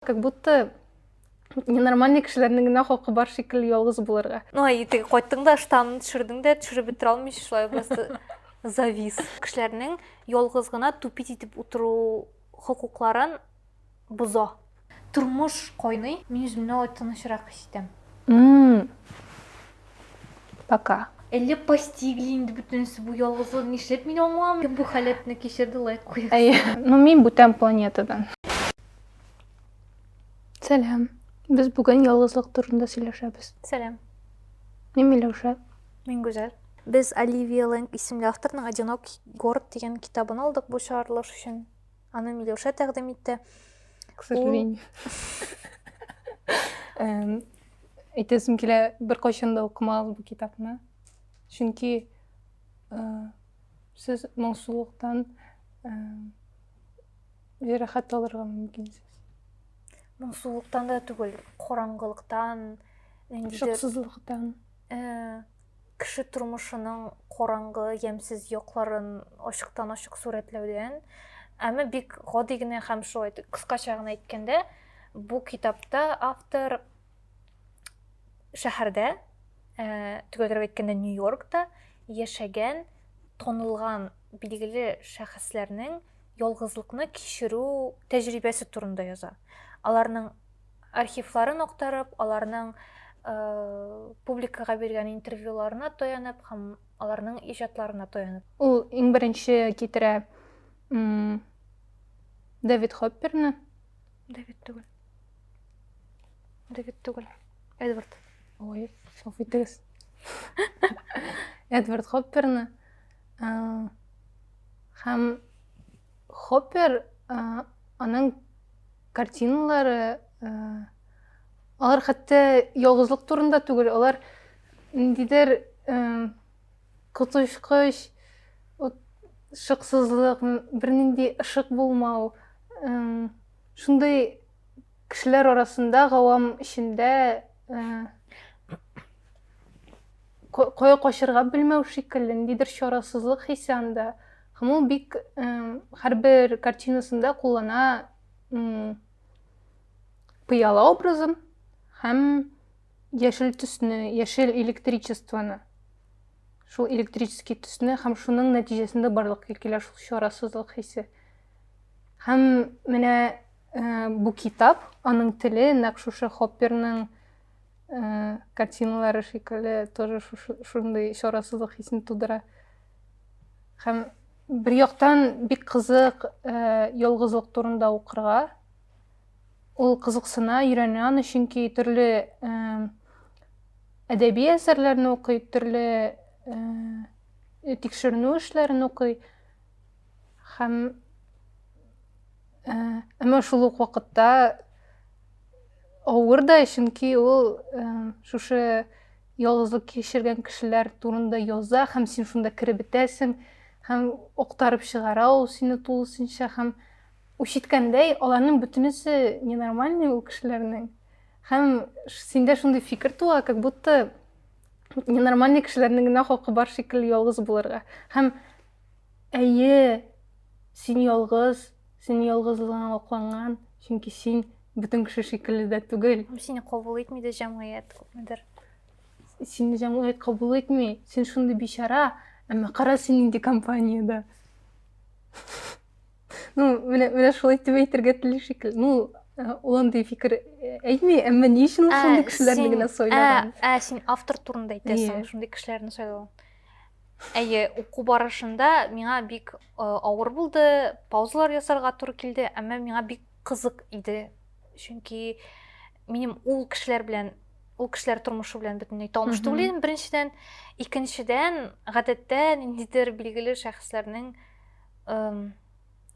Как будто ненормальный кешеләрнең генә хакы бар шикелле ялгыз булырга. Ну, әй, теге кайттың да штанын төшердең дә, төшереп бетерә алмыйча шулай просто завис. Кешеләрнең ялгыз гына тупить итеп утыру хокукларын боза. Тормыш кайный, мин үземне алай тынычрак хис итәм. Пока. Әллә постигли инде бөтенесе бу ялгызлык, нишләп мин аңламыйм. Кем бу халәтне кичерде, лайк куегыз. Әйе, ну мин бүтән планетадан. Сәлам. Без бүген ялгызлык турында сөйләшәбез. Сәлам. Мин Миләүшә. Мин Гүзәл. Без Оливия Лэнг исемле авторның Одинокий город дигән китабын алдык бу чыгарылыш өчен. Аны Миләүшә тәкъдим итте. К сожалению. Әйтәсем килә, беркайчан да укымагыз бу китапны. Чөнки э, сез моңсулыктан э, җәрәхәт алырга мөмкинсез. Моңсулыктан да түгел, караңгылыктан, ниндидер шыксызлыктан. Э, кеше тормышының караңгы, ямьсез якларын ачыктан-ачык сурәтләүдән. Әмма бик гади генә һәм шулай кыскача гына әйткәндә, бу китапта автор шәһәрдә, э, төгәлрәк әйткәндә, Нью-Йоркта яшәгән танылган билгеле шәхесләрнең ялгызлыкны кичерү тәҗрибәсе турында яза. Аларның архивларын актарып, аларның э, публикага биргән интервьюларына таянып һәм аларның иҗатларына таянып. Ул иң беренче китерә Дэвид Хопперны. Дэвид түгел. Дэвид түгел. Эдвард. Ой, гафу итегез. Эдвард Хопперны. Э, һәм Хоппер э, аның картиналары э, алар хәтта ялгызлык турында түгел, алар ниндидер коточкыч шыксызлык, бернинди ышык булмау, шундый кешеләр арасында, гавам эчендә кая качырга белмәү шикелле, ниндидер чарасызлык хисе анда. Һәм ул бик һәрбер картинасында куллана пыяла образын һәм яшел төсне, яшел электричествоны. Шул электрический төсне һәм шуның нәтиҗәсендә барлыкка килә шул чарасызлык хисе. Һәм менә бу китап, аның теле нәкъ шушы Хопперның картиналары шикелле тоже шундый чарасызлык хисен тудыра. Һәм бер яктан бик кызык ялгызлык турында укырга. Ул кызыксына, өйрәнә аны, чөнки төрле әдәби әсәрләрне укый, төрле тикшеренү эшләрен укый. Һәм әмма шул ук вакытта авыр да, чөнки ул шушы ялгызлык кичергән кешеләр турында яза һәм син шунда кереп бетәсең һәм актарып чыгара ул сине тулысынча һәм үч иткәндәй аларның бөтенесе ненормальный ул кешеләрнең һәм синдә шундый фикер туа, как будто ненормальный кешеләрнең генә хакы бар шикелле ялгыз булырга. Һәм әйе, син ялгыз, син ялгызлыгың акланган, чөнки син бөтен кеше шикелле дә түгел. Сине кабул итми дә җәмгыять күпмедер. Сине җәмгыять кабул итми, син шундый бичара, әмма кара син нинди компаниядә. Ну, менә менә шулай дип әйтергә тели шикелле. Ну, э, ул андый фикер э, әйтми, әмма ни өчен ул шундый кешеләрне генә сайлаган? Ә, син автор турында әйтәсең, шундый кешеләрне сайлаган. Әйе, уку барышында миңа бик э, авыр булды, паузалар ясарга туры килде, әмма миңа бик кызык иде. Чөнки минем ул кешеләр белән ул кешеләр тормышы белән бөтенләй таныш түгел идем, беренчедән. Икенчедән, гадәттә ниндидер билгеле шәхесләрнең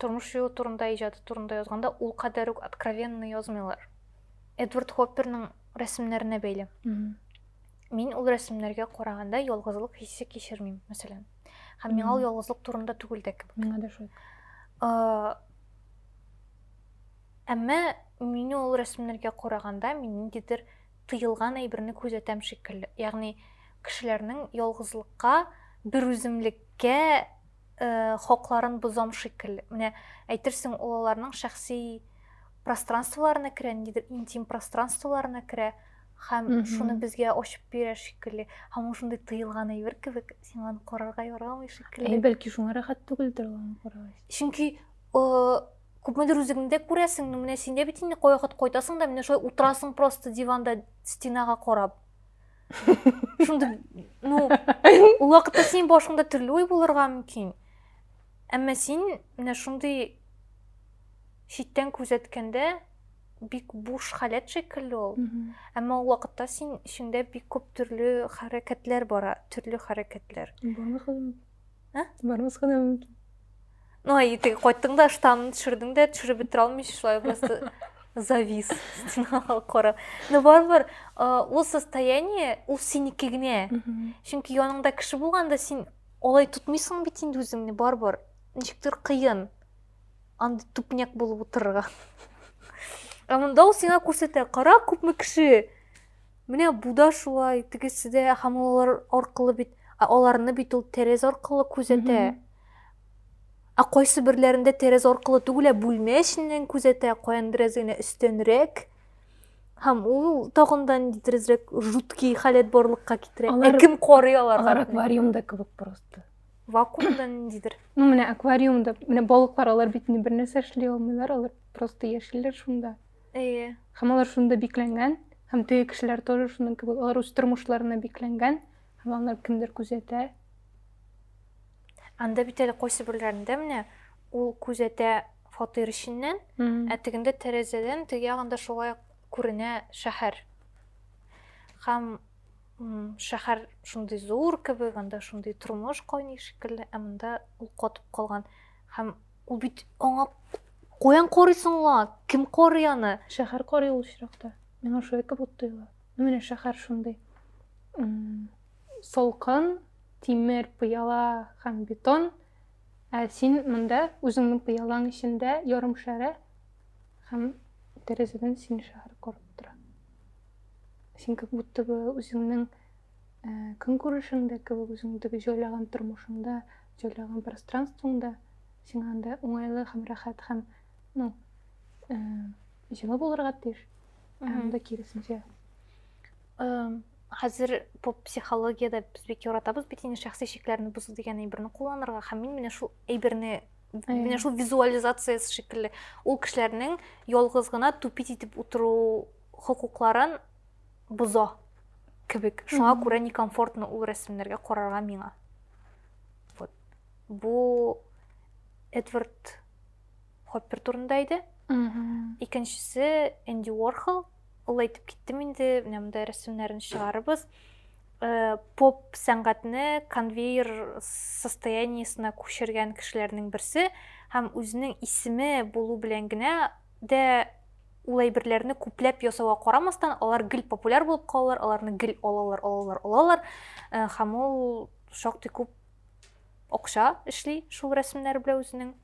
тормыш юлы турында, иҗаты турында язганда ул кадәр үк откровенно язмыйлар. Эдвард Хопперның рәсемнәренә бәйле. Мин ул рәсемнәргә караганда ялгызлык хисе кичермим, мәсәлән. Һәм миңа ул ялгызлык турында түгел дә кебек. Миңа да шулай. Әмма мин ул рәсемнәргә караганда мин ниндидер тыелган әйберне күзәтәм шикелле. Ягъни кешеләрнең ялгызлыкка, берүземлеккә э, хакларын бозам шикелле. Менә әйтерсең, ул аларның шәхси пространстволарына керә, ниндидер интим пространстволарына керә һәм шуны безгә ачып бирә шикелле. Һәм ул шундый тыелган әйбер кебек, сиңа аны карарга ярамый шикелле. Әй, бәлки шуңа рәхәт түгелдер ул аны карагач. Чөнки күпмедер үзеңне дә күрәсең, ну менә син дә бит инде кайвакыт кайтасың да, менә шулай утырасың просто диванда стенага карап. Шундый, ну, ул вакытта синең башыңда төрле уй булырга мөмкин. Әмма син менә шундый читтән күзәткәндә бик буш халәт шикелле ул. Әмма ул вакытта син эчеңдә бик күп төрле хәрәкәтләр бара, төрле хәрәкәтләр. Бармаска да мөмкин. А? Бармаска да мөмкин. Ну, әй, теге кайттың да штанын төшердең дә, төшереп бетерә алмыйча шулай просто завис стенага карап. Но барыбер ул состояние ул синеке генә. Чөнки яныңда кеше булганда син алай тотмыйсың бит инде үзеңне барыбер. Ничектер кыен. Андый тупняк булып утырырга. Ә монда ул сиңа күрсәтә, кара күпме кеше. Менә бу да шулай, тегесе дә, һәм алар аркылы бит, ә аларны бит ул тәрәз аркылы күзәтә. Ә кайсы берләрендә тәрәз аркылы түгел, ә бүлмә эченнән күзәтә, каяндыр әз генә өстәнрәк. Һәм ул тагын да ниндидер әзрәк жуткий халәт барлыкка китерә. Ә кем карый аларга? Алар аквариумда кебек просто. Вакуумда ниндидер. Ну, менә аквариумда, менә балыклар алар бит инде бер нәрсә эшли алмыйлар, алар просто яшиләр шунда. Әйе. Һәм алар шунда бикләнгән, һәм теге кешеләр тоже шуның кебек, алар үз тормышларына бикләнгән, һәм алар кемдер күзәтә. Анда бит әле кайсы берләрендә менә ул күзәтә фатир эченнән, ә тегендә тәрәзәдән теге ягында шулай ук күренә шәһәр. Һәм шәһәр шундый зур кебек, анда шундый тормыш кайный шикелле, ә монда ул катып калган. Һәм ул бит аңа каян карыйсың ул аңа? Кем карый аны? Шәһәр карый ул очракта. Миңа шулай кебек тоела. Ну, менә шәһәр шундый салкын, тимер, пыяла һәм бетон. Ә син монда үзеңнең пыялаң эчендә ярым шәрә һәм тәрәзәдән сине шәһәр күреп тора. Син как будто бы үзеңнең көнкүрешеңдә кебек, үзеңнең теге җайлаган тормышыңда, җайлаган пространствоңда сиңа анда уңайлы һәм рәхәт һәм, ну, җылы булырга тиеш. Ә монда киресенчә. Хәзер поп психологиядә без бик яратабыз бит инде шәхси чикләрне бозу дигән әйберне кулланырга һәм мин менә шул әйберне менә шул визуализациясе шикелле ул кешеләрнең ялгыз гына тупить итеп утыру хокукларын боза кебек. Шуңа күрә некомфортно ул рәсемнәргә карарга миңа. Вот. Бу Эдвард Хоппер турында иде. Икенчесе Энди Уорхол. Ул әйтеп киттем инде, менә монда рәсемнәрен чыгарыбыз. Э, поп сәнгатьне конвейер состояниесына күчергән кешеләрнең берсе һәм үзенең исеме булу белән генә дә ул әйберләрне күпләп ясауга карамастан, алар гел популяр булып калалар, аларны гел алалар, алалар, алалар. Э, һәм ул шактый күп акча эшли шул рәсемнәр белән үзенең.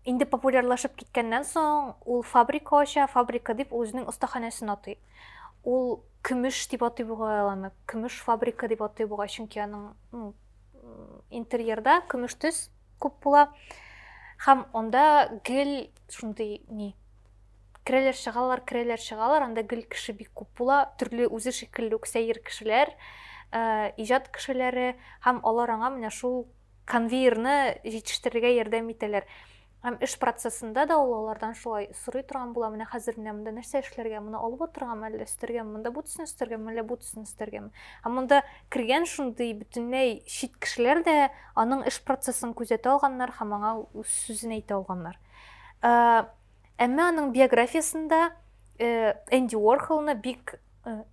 Инде популярлашып киткәннән соң, ул фабрика ача, фабрика дип ул үзенең остаханәсен атый. Ул көмеш дип атый бугай аны, көмеш фабрика дип атый бугай, чөнки аның ну, интерьерда көмеш төс күп була. Һәм анда гел шундый ни керәләр чыгалар, керәләр чыгалар, анда гел кеше бик күп була, төрле үзе шикелле үк сәер кешеләр, э, иҗат кешеләре һәм алар аңа менә шул конвейерны җитештерергә ярдәм итәләр. Һәм эш процессында да ул алардан шулай сорый торган була, менә хәзер менә монда нәрсә эшләргә, моны алып утырыргамы, әллә өстәргәме, монда бу төсне өстәргәме, әллә бу төсне өстәргәме. Һәм монда кергән шундый бөтенләй чит кешеләр дә аның эш процессын күзәтә алганнар һәм аңа үз сүзен әйтә алганнар. Ә, әмма аның биографиясендә э, Энди Уорхолны бик э,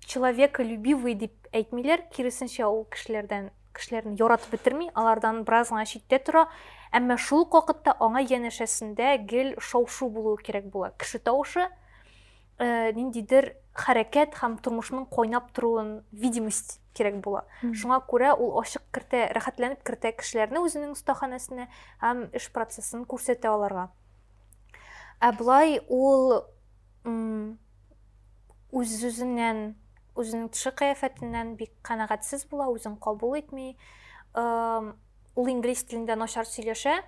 человеколюбивый дип әйтмиләр, киресенчә ул кешеләрдән кешеләрне яратып бетерми, алардан бераз гына читтә тора, әмма шул ук вакытта аңа янәшәсендә гел шау-шу булуы кирәк була. Кеше тавышы, э, ниндидер хәрәкәт һәм тормышның кайнап торуын, видимость кирәк була. Шуңа күрә ул ачык кертә, рәхәтләнеп кертә кешеләрне үзенең остаханәсенә һәм эш процессын күрсәтә аларга. Ә болай ул үз-үзеннән, үзенең тышкы кыяфәтеннән бик канәгатьсез була, үзен кабул итми. Ул инглиз телендә начар сөйләшә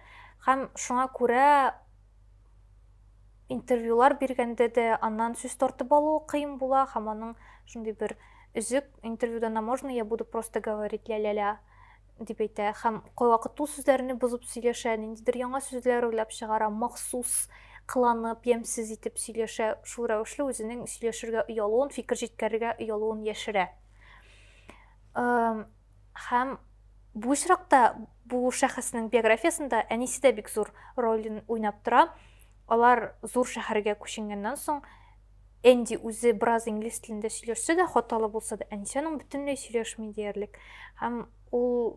һәм шуңа күрә Интервьюлар биргәндә дә аннан сүз тартып алуы кыен була һәм аның шундый бер өзек интервьюда на можно я буду просто говорить ля-ля-ля дип әйтә һәм кайвакыт ул сүзләрне бозып сөйләшә, ниндидер яңа сүзләр уйлап чыгара, махсус кыланып, ямьсез итеп сөйләшә, шул рәвешле үзенең сөйләшергә оялуын, фикер җиткерергә оялуын яшерә. Һәм бу очракта бу шәхеснең биографиясендә әнисе дә бик зур ролен уйнап тора. Алар зур шәһәргә күченгәннән соң, Энди үзе бераз инглиз телендә сөйләшсә дә, хаталы булса да, әнисе аның бөтенләй сөйләшми диярлек. Һәм ул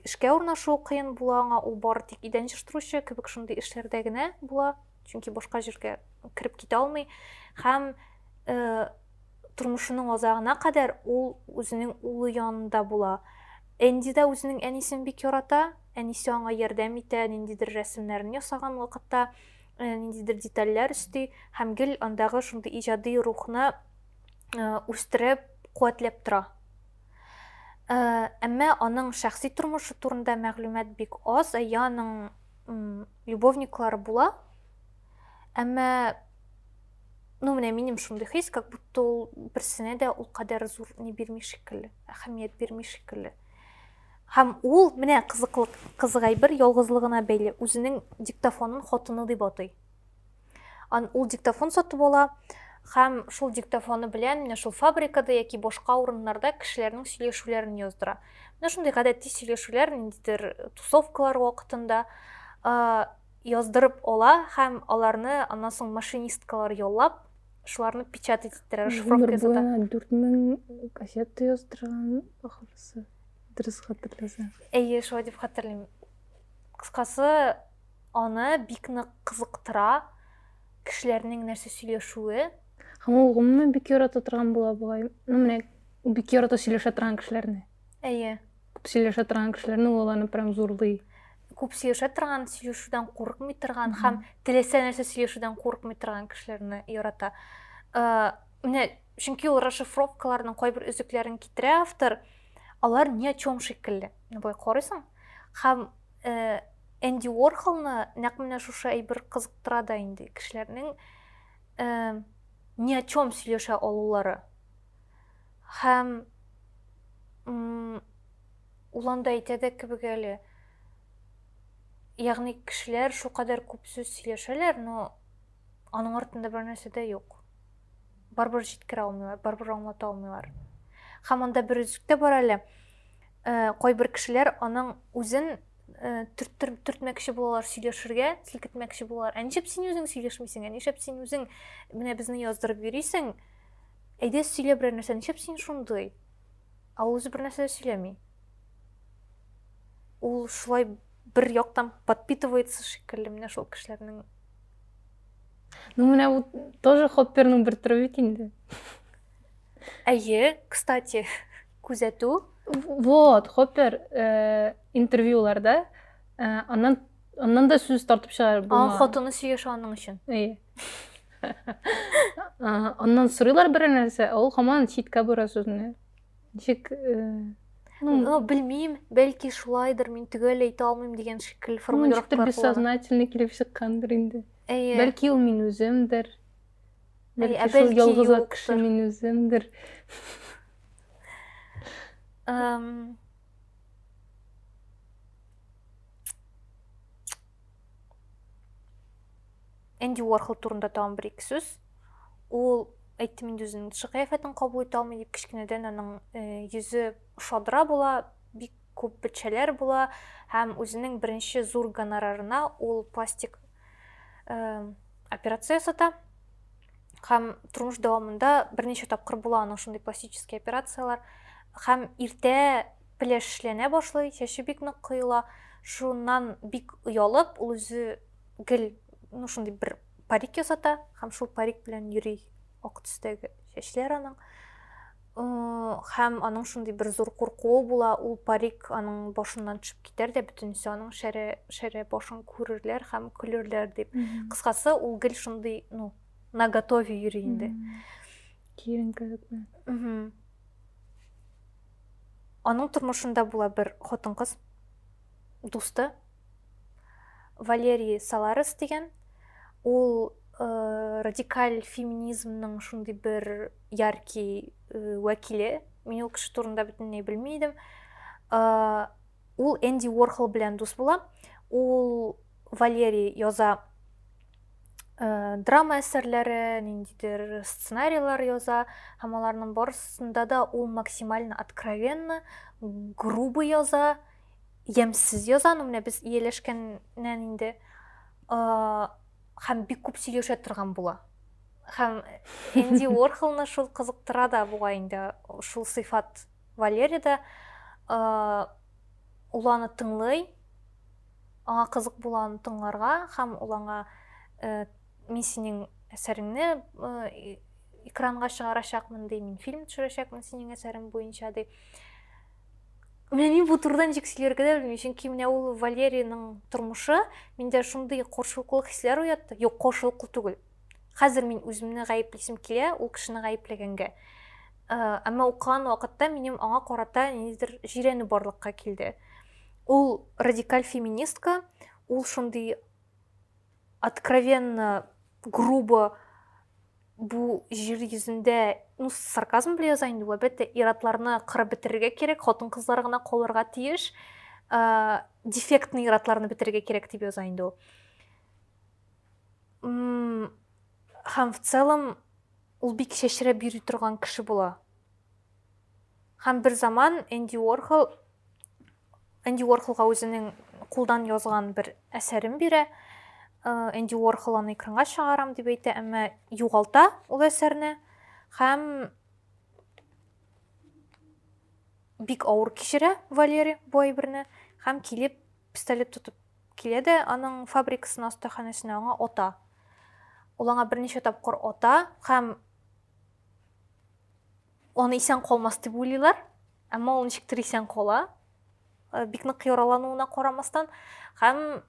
эшкә урнашу кыен була аңа, ул бары тик идән җыштыручы кебек шундый эшләрдә генә була, чөнки башка җиргә кереп китә алмый. Һәм э, тормышының азагына кадәр ул үзенең улы янында була. Энди дә үзенең әнисен бик ярата, әнисе аңа ярдәм итә, ниндидер рәсемнәрен ясаган вакытта Э, ниндидер детальләр өсти һәм гел андагы шундый иҗади рухны э, үстереп, куәтләп тора. Э, әмма аның шәхси тормышы турында мәгълүмат бик аз, әйе, аның любовниклары була. Әмма ну менә минем шундый хис, как будто ул берсенә дә ул кадәр зур ни бирми шикелле, әһәмият бирми шикелле. Һәм ул, менә кызыклык, кызык әйбер, ялгызлыгына бәйле, үзенең диктофонын хатыны дип атый. Ан, ул диктофон сатып ала һәм шул диктофоны белән менә шул фабрикада яки башка урыннарда кешеләрнең сөйләшүләрен яздыра. Менә шундый гадәти сөйләшүләр, ниндидер тусовкалар вакытында яздырып ала һәм аларны аннан соң машинисткалар яллап, шуларны печатать иттерә, расшифровка ясата. Гомер буена 4000 кассета яздырган ахрысы, дөрес хәтерләсәм. Әйе, шулай дип хәтерлим. Кыскасы, аны бик нык кызыктыра кешеләрнең нәрсә сөйләшүе. Һәм ул гомумән бик ярата торган була бугай. Ну, менә бик ярата сөйләшә торган кешеләрне. Әйе. Күп сөйләшә торган кешеләрне ул аларны прям зурлый. Күп сөйләшә торган, сөйләшүдән курыкмый торган һәм теләсә нәрсә сөйләшүдән курыкмый торган кешеләрне ярата. Э, менә чөнки ул расшифровкаларның кайбер өзекләрен китерә автор, алар ни о чем шикелле. Болай карыйсың һәм э, Энди Уорхолны нәкъ менә шушы әйбер кызыктыра да инде кешеләрнең э, ни о чем сөйләшә алулары. Һәм ул анда әйтә дә кебек әле. Ягъни кешеләр шулкадәр күп сүз сөйләшәләр, но аның артында бер нәрсә дә юк. Барыбер җиткерә алмыйлар, барыбер аңлата алмыйлар. Һәм анда бер өзек тә бар әле. Э, кайбер кешеләр аның үзен э, төрттер, төртмәкче булалар сөйләшергә, селкетмәкче булалар. Ә нишләп син үзең сөйләшмисең? Ә нишләп син үзең менә безне яздырып йөрисең? Әйдә сөйлә берәр нәрсә, нишләп син шундый? Ә ул үзе бер нәрсә дә сөйләми. Ул шулай бер яктан подпитывается шикелле менә шул кешеләрнең. Ну, менә бу тоже Хопперның бер төре бит инде. Әйе, кстати, күзәтү. Вот, Хоппер э, интервьюларда э, аннан аннан да сүз тартып чыгарып булмаган. Хатыны сөйләшә аның өчен. Әйе. Аннан сорыйлар бер нәрсә, ә ул һаман читкә бора сүзне. Ничек э, ну, ну, белмим, бәлки шулайдыр, мин төгәл әйтә алмыйм дигән шикелле формулировкалар. Ничектер бессознательно килеп чыккандыр инде. Әйе. Бәлки ул мин үземдер. Бәлки шул ялгызак кеше мин үземдер. Энди Уорхол турында тагын бер ике сүз. Ул әйттем инде үзенең тышкы кыяфәтен кабул итә алмый дип кечкенәдән аның э, йөзе шадра була, бик күп бетчәләр була һәм үзенең беренче зур гонорарына ул пластик э, операция ясата. Һәм тормыш дәвамында берничә тапкыр була аның шундый пластический операцияләр. Һәм иртә пеләшләнә башлый, чәче бик нык коела. Шуннан бик оялып, ул үзе гел ну шундый бер парик ясата һәм шул парик белән йөри ак төстәге чәчләр аның һәм аның шундый бер зур куркуы була ул парик аның башыннан төшеп китәр дә бөтенесе аның шәрә шәрә башын күрерләр һәм көлерләр дип кыскасы ул гел шундый ну на готове йөри инде киеренкелек белән аның тормышында була бер хатын кыз дусты Валерий Саларес дигән. Ул радикаль феминизмның шундый бер яркий вәкиле. Мин ул кеше турында бөтенләй белми идем. Ул Энди Уорхол белән дус була. Ул Валерий яза драма әсәрләре, ниндидер сценарийлар яза, һәм аларның барысында да ул максимально откровенно, грубо яза, ямьсез яза, ну менә без ияләшкәннән инде, һәм бик күп сөйләшә торган була. Һәм Энди Уорхолны шул кызыктыра да бугай инде, шул сыйфат Валерида. Ул аны тыңлый, аңа кызык була аны тыңларга, һәм ул аңа мин синең әсәреңне экранга чыгарачакмын ди, мин фильм төшерәчәкмен синең әсәрең буенча ди. Менә мин бу турыда ничек сөйләргә дә белмим, чөнки менә ул Валерийның тормышы миндә шундый каршылыклы хисләр уятты. Юк, каршылыклы түгел. Хәзер мин үземне гаеплисем килә, ул кешене гаепләгәнгә. Әмма укыган вакытта минем аңа карата ниндидер җирәнү барлыкка килде. Ул радикаль феминистка, ул шундый откровенно, грубо бу җир йөзендә, ну, сарказм белән яза инде ул, әлбәттә, ир-атларны кырып бетерергә кирәк, хатын-кызлар гына калырга тиеш, дефектный ир-атларны бетерергә кирәк дип яза инде ул. Һәм в целом ул бик чәчрәп йөри торган кеше була. Һәм бер заман Энди Уорхол Энди Уорхолга үзенең кулдан язган бер әсәрен бирә. Энди Уорхол аны экранга чыгарам дип әйтә, әмма югалта ул әсәрне һәм бик авыр кичерә Валерий бу әйберне һәм килеп пистолет тотып килә дә аның фабрикасына, остаханәсенә аңа ата. Ул аңа берничә тапкыр ата һәм аны исән калмас дип уйлыйлар. Әмма ул ничектер исән кала. Бик нык яралануына карамастан һәм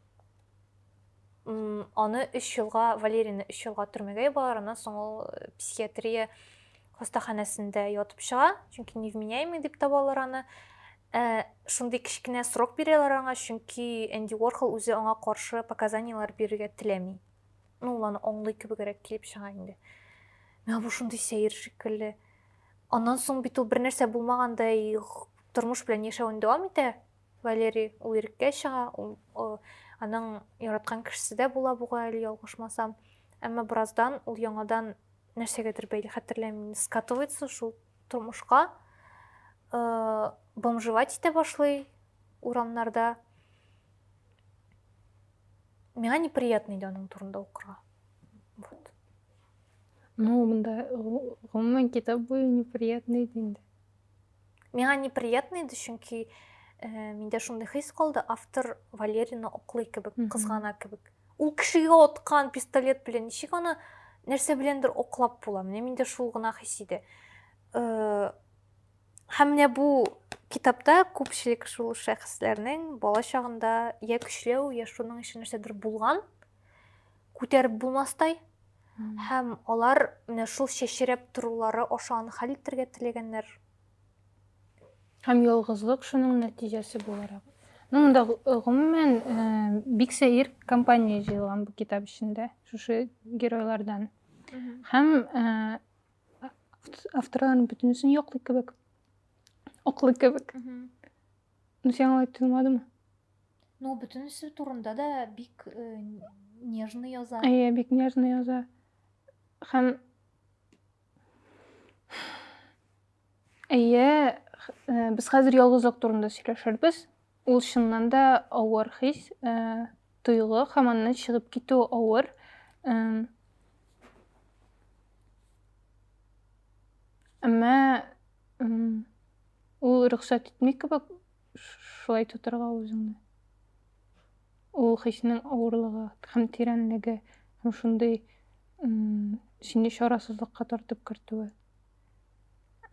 аны 3 елга, Валерийны 3 елга төрмәгә ябалар. Аннан соң ул психиатрия хастаханәсендә ятып чыга, чөнки невменяемый дип табалар аны. Шундый кечкенә срок бирәләр аңа, чөнки Энди Уорхол үзе аңа каршы показаниеләр бирергә теләми. Ну, ул аны аңлый кебегрәк килеп чыга инде. Миңа бу шундый сәер шикелле. Аннан соң бит ул бернәрсә булмагандай тормыш белән яшәвен дәвам итә. Валерий ул иреккә чыга, ул аның яраткан кешесе дә була бугай әле ялгышмасам. Әмма бераздан ул яңадан нәрсәгәдер бәйле хәтерләмим, скатывается шул тормышка, бомжевать итә башлый урамнарда. Миңа неприятно иде аның турында укырга. Вот. Ну, монда гомумән китап буе неприятно иде инде. Миңа неприятно иде, чөнки миндә шундый хис калды, автор Валерийны аклый кебек, кызгана кебек. Ул кешегә аткан пистолет белән ничек аны нәрсә беләндер аклап була? Менә миндә шул гына хис иде. Һәм менә бу китапта күпчелек шул шәхесләрнең бала чагында я көчләү, я шуның өчен нәрсәдер булган, күтәреп булмастай. Һәм алар менә шул чәчрәп торулары аша аны хәл итәргә теләгәннәр. Һәм ялгызлык шуның нәтиҗәсе буларак. Ну, монда гомумән бик сәер компания җыелган бу китап эчендә, шушы геройлардан. Һәм авторларның бөтенесен яклый кебек. Аклый кебек. Ну, сиңа алай тоелмадымы? Ну, бөтенесе турында да бик нежно яза. Әйе, бик нежно яза. Һәм әйе, без хәзер ялгызлык турында сөйләшербез. Ул чыннан да авыр хис, тойгы һәм аннан чыгып китү авыр. Әмма ул рөхсәт итми кебек шулай тотарга үзеңне. Ул хиснең авырлыгы һәм тирәнлеге һәм шундый сине чарасызлыкка тартып кертүе.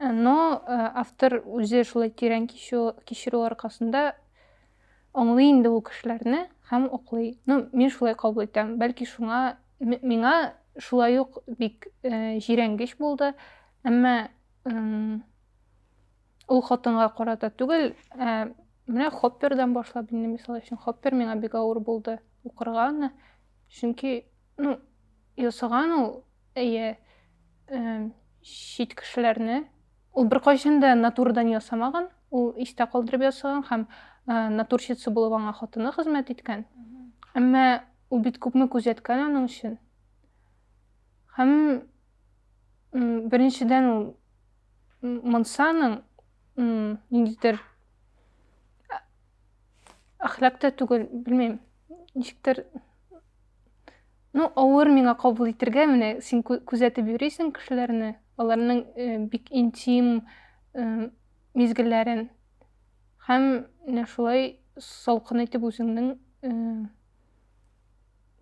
Но автор үзе шулай тирән кичерү аркасында аңлый инде ул кешеләрне һәм аклый. Ну, мин шулай кабул итәм. Бәлки шуңа миңа шулай ук бик җирәнгеч булды. Әмма ул хатынга карата түгел, ә менә Хоппердан башлап инде, мисал өчен, Хоппер миңа бик авыр булды укырга аны. Чөнки, ну, ясаган ул, әйе, чит кешеләрне. Ул беркайчан да натурадан ясамаган, ул истә калдырып ясаган һәм натурщица булып аңа хатыны хезмәт иткән. Әмма ул бит күпме күзәткән аның өчен. Һәм беренчедән ул Монсаның ниндидер әхлак та түгел, белмим, ничектер ну, авыр миңа кабул итергә, менә син күзәтеп йөрисең кешеләрне, аларның э, бик интим э, мизгелләрен. Һәм менә шулай салкын итеп үзеңнең э,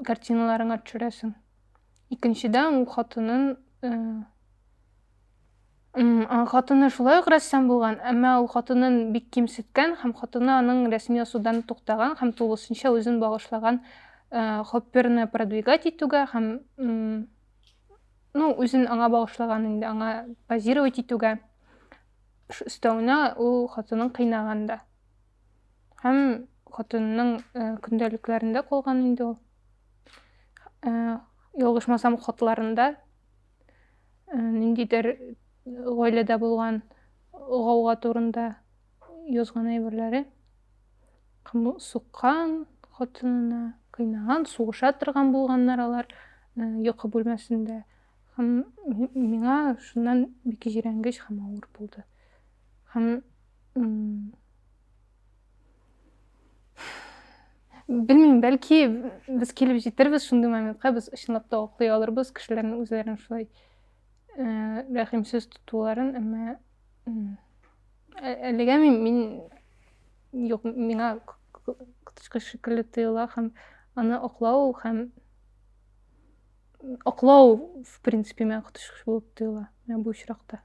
картиналарыңа төшерәсең. Икенчедән, ул хатынын Хатыны шулай ук рәссам булган, әмма ул хатынын бик кимсеткән һәм хатыны аның рәсем ясаудан туктаган һәм тулысынча үзен багышлаган Хопперны продвигать итүгә һәм ну, үзен аңа багышлаган инде, аңа позировать итүгә. Өстәвенә ул хатынын кыйнаган да. Һәм хатынының көндәлекләрендә калган инде ул. Ялгышмасам, хатларында ниндидер гаиләдә булган гауга турында язган әйберләре. Суккан хатынына, кыйнаган, сугыша торган булганнар алар йокы бүлмәсендә. Һәм миңа шуннан бик җирәнгеч һәм авыр булды. Һәм Белмим, бәлки без килеп җитербез шундый моментка, без чынлап та аклый алырбыз кешеләрнең үзләрен шулай э, рәхимсез тотуларын, әмма әлегә мин, мин юк, миңа коточкыч шикелле тоела һәм аны аклау һәм аклау, в принципе, миңа коточкыч булып тоела менә бу очракта.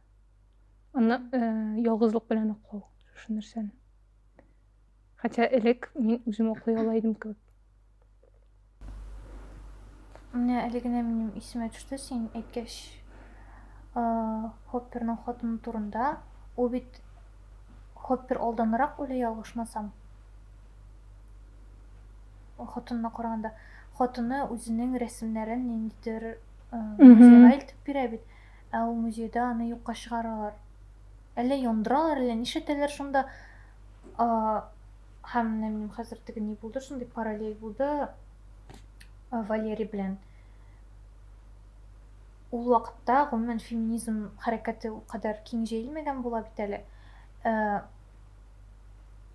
Аны э, ялгызлык белән аклау шушы нәрсәне. Хотя элек мин үзем аклый ала идем кебек. Менә әле генә минем исемә төште, син әйткәч, Хопперның хатыны турында. Ул бит Хоппер алданрак үлә, ялгышмасам. Хатынына караганда. Хатыны үзенең рәсемнәрен ниндидер музейга илтеп бирә бит. Ә ул музейда аны юкка чыгаралар. Әллә яндыралар, әллә нишләтәләр шунда. Һәм менә минем хәзер теге ни булды, шундый параллель булды Валерий белән. Ул вакытта, гомумән, феминизм хәрәкәте ул кадәр киң җәелмәгән була бит әле.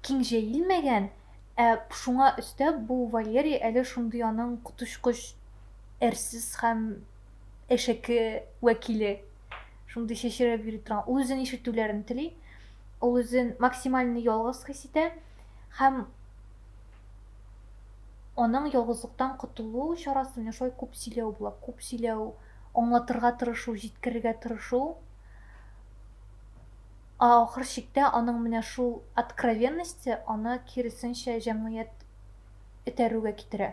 Киң җәелмәгән, ә шуңа өстәп бу Валерий әле шундый аның коточкыч әрсез һәм әшәке вәкиле. Шундый чәчрәп йөри торган. Ул үзен ишетүләрен тели. Ул үзен максимально ялгыз хис итә һәм аның ялгызлыктан котылу чарасы менә шулай күп сөйләү була. Күп сөйләү, аңлатырга тырышу, җиткерергә тырышу. Ә ахыр чиктә аның менә шул откровенности аны киресенчә җәмгыять этәрүгә китерә.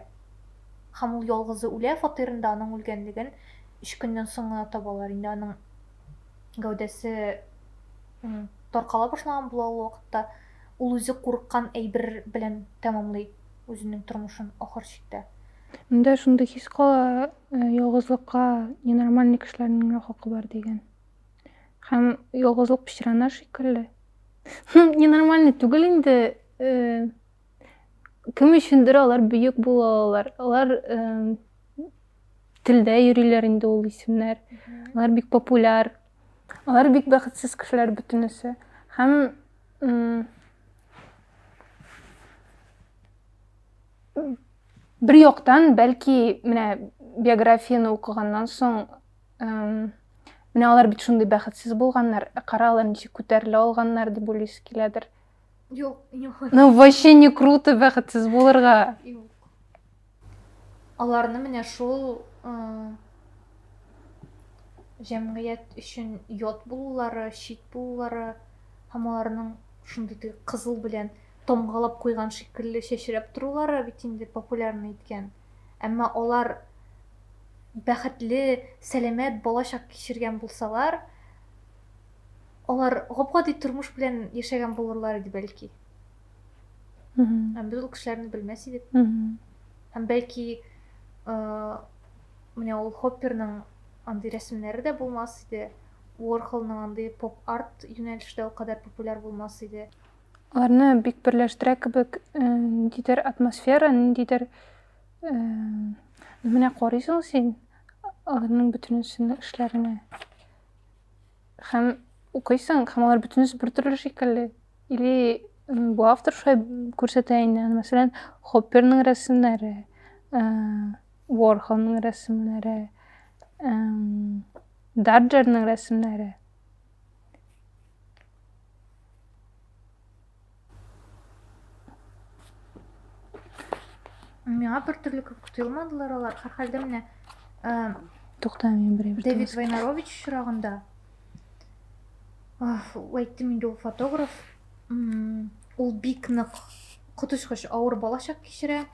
Һәм ул ялгызы үлә фатирында, аның үлгәнлеген өч көннән соң гына табалар. Инде аның гәүдәсе таркала башлаган була ул вакытта. Ул үзе курыккан әйбер белән тәмамлый үзенең тормышын ахыр чиктә. Монда шундый хис кала, э, ялгызлыкка ненормальный кешеләрнең генә хакы бар дигән. Һәм ялгызлык пычрана шикелле. Ненормальный түгел инде. Э, кем өчендер алар бөек була алалар. Алар э, телдә йөриләр инде ул исемнәр. Алар бик популяр. Алар бик бәхетсез кешеләр бөтенесе. Һәм бер яктан, бәлки, менә биографияне укыганнан соң, менә алар бит шундый бәхетсез булганнар, ә кара алар ничек күтәрелә алганнар дип уйлыйсы киләдер. Юк, юк. Ну, вообще не круто бәхетсез булырга. Юк. Аларны менә шул җәмгыять өчен ят булулары, чит булулары һәм аларның шундый теге кызыл белән тамгалап куйган шикелле чәчрәп торулары бит инде популярный иткән. Әмма алар бәхетле, сәламәт балачак кичергән булсалар, алар гап-гади тормыш белән яшәгән булырлар иде бәлки. Һәм без ул кешеләрне белмәс идек. Һәм бәлки Менә ул Хопперның андый рәсемнәре дә булмас иде. Уорхолның андый поп-арт юнәлеше дә ул кадәр популяр булмас иде. Аларны бик берләштерә кебек, ниндидер атмосфера, ниндидер менә карыйсың син аларның бөтенесенең эшләренә. Һәм укыйсың, һәм алар бөтенесе бер төрле шикелле. Или бу автор шулай күрсәтә инде. Мәсәлән, Хопперның рәсемнәре, Уорхолның рәсемнәре, Даджерның рәсемнәре. Миңа бер төрле кебек тоелмадылар алар. Һәрхәлдә менә Тукта, мин бер әйбер Дэвид Вайнарович очрагында ул әйттем инде ул фотограф. Ул бик нык коточкыч авыр балачак кичерә.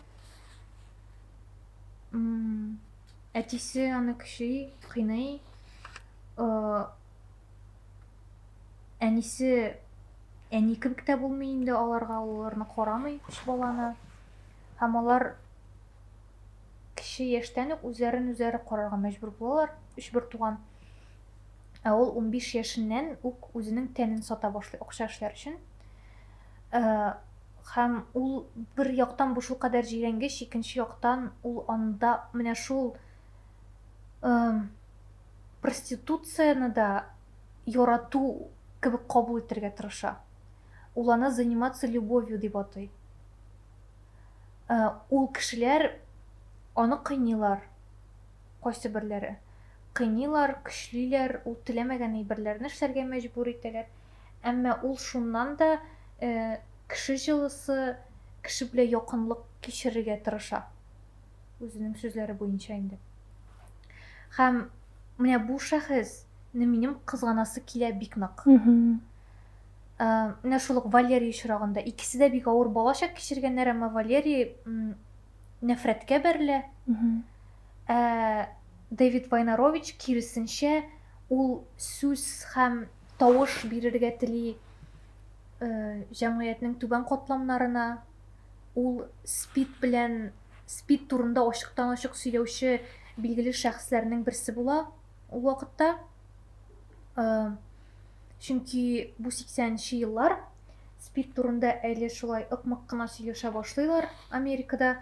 Әтисе аны көчли, кыйный. Әнисе әни кебек тә булмый инде аларга, ул аларны карамый, өч баланы. Һәм алар кече яшьтән үк үзләрен үзләре карарга мәҗбүр булалар, өч бертуган. Ә ул 15 яшеннән үк үзенең тәнен сата башлый акча эшләр өчен. Һәм ул бер яктан бу шулкадәр җирәнгеч, икенче яктан ул анда менә шул проституцияне дә ярату кебек кабул итәргә тырыша. Ул аны заниматься любовью дип атый. Ул кешеләр аны кыйныйлар, кайсы берләре. Кыйныйлар, көчлиләр, ул теләмәгән әйберләрне эшләргә мәҗбүр итәләр. Әмма ул шуннан да кеше җылысы, кеше белән якынлык кичерергә тырыша. Үзенең сүзләре буенча инде. Һәм менә бу шәхесне минем кызганасы килә бик нык. Менә шул ук Валерий очрагында икесе дә бик авыр балачак кичергәннәр, әмма Валерий нәфрәткә бәрелә. Ә Дэвид Вайнарович киресенчә, ул сүз һәм тавыш бирергә тели җәмгыятьнең түбән катламнарына. Ул СПИД белән СПИД турында ачыктан-ачык сөйләүче билгеле шәхесләрнең берсе була ул вакытта. Чөнки бу 80 нче еллар СПИД турында әле шулай ык-мык кына сөйләшә башлыйлар Америкада.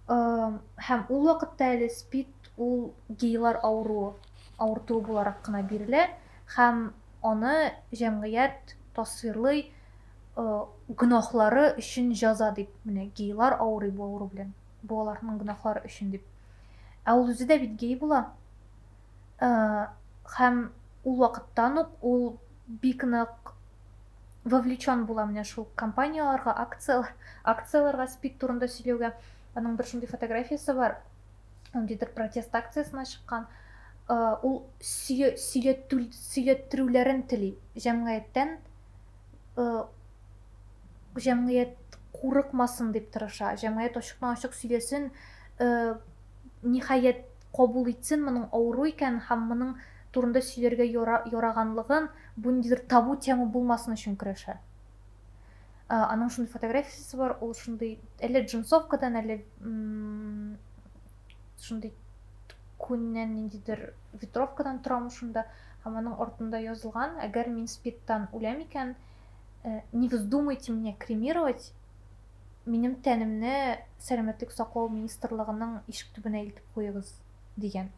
Һәм ул вакытта әле СПИД ул гейлар авыруы, авыртуы буларак кына бирелә һәм аны җәмгыять тасвирлый гөнаһлары өчен җәза дип. Менә гейлар авырый бу авыру белән. Бу аларның гөнаһлары өчен дип. Ә ул үзе дә бит гей була. Һәм ул вакыттан ук ул бик нык вовлечен була менә шул кампанияләргә, акцияләр, акцияләргә СПИД турында сөйләүгә. Аның бер шундый фотографиясе бар. Ниндидер протест акциясенә чыккан. Ул сөйләттерүләрен тели җәмгыятьтән, җәмгыять курыкмасын дип тырыша. Җәмгыять ачыктан-ачык сөйләсен, ниһаять кабул итсен моның авыру икәнен һәм моның турында сөйләргә яраганлыгын, бу ниндидер табу тема булмасын өчен көрәшә. Аның шундый фотографиясе бар, ул шундый әллә джинсовкадан, әллә шундый күннән ниндидер ветровкадан торамы шунда, һәм аның артында язылган, әгәр мин спидтан үләм икән, э, не вздумайте меня кремировать, минем тәнемне сәламәтлек саклау министрлыгының ишек төбенә илтеп куегыз, дигән.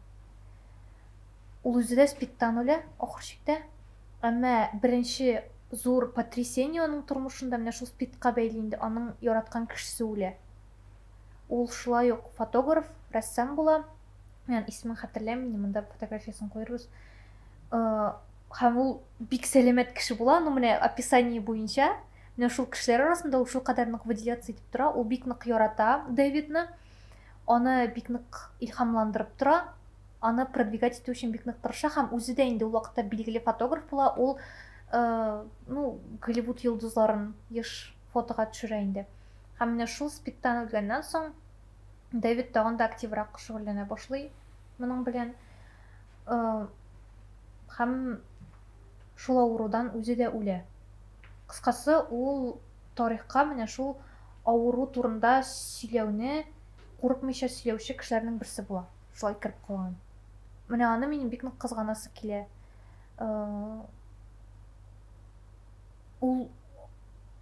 Ул үзе дә спидтан үлә ахыр чиктә. Әмма беренче зур потрясение аның тормышында менә шул спидка бәйле инде, аның яраткан кешесе үлә. Ул шулай ук фотограф, рәссам була. Мин аның исемен хәтерләмим, инде монда фотографиясен куербыз. Э, һәм ул бик сәламәт кеше була, ну менә описание буенча менә шул кешеләр арасында ул шулкадәр нык выделяться итеп тора, ул бик нык ярата Дэвидны, аны бик нык илһамландырып тора, аны продвигать итү өчен бик нык тырыша һәм үзе дә инде ул вакытта билгеле фотограф була, ул э, ну, Голливуд йолдызларын еш фотога төшерә инде. Һәм менә шул спидтан үлгәннән соң Дэвид тагын да активрак шөгыльләнә башлый моның белән. Э, һәм шул авырудан үзе дә үлә. Кыскасы, ул тарихка менә шул авыру турында сөйләүне курыкмыйча сөйләүче кешеләрнең берсе була. шулай кереп калган. Менә аны минем бик нык кызганасы килә. Ул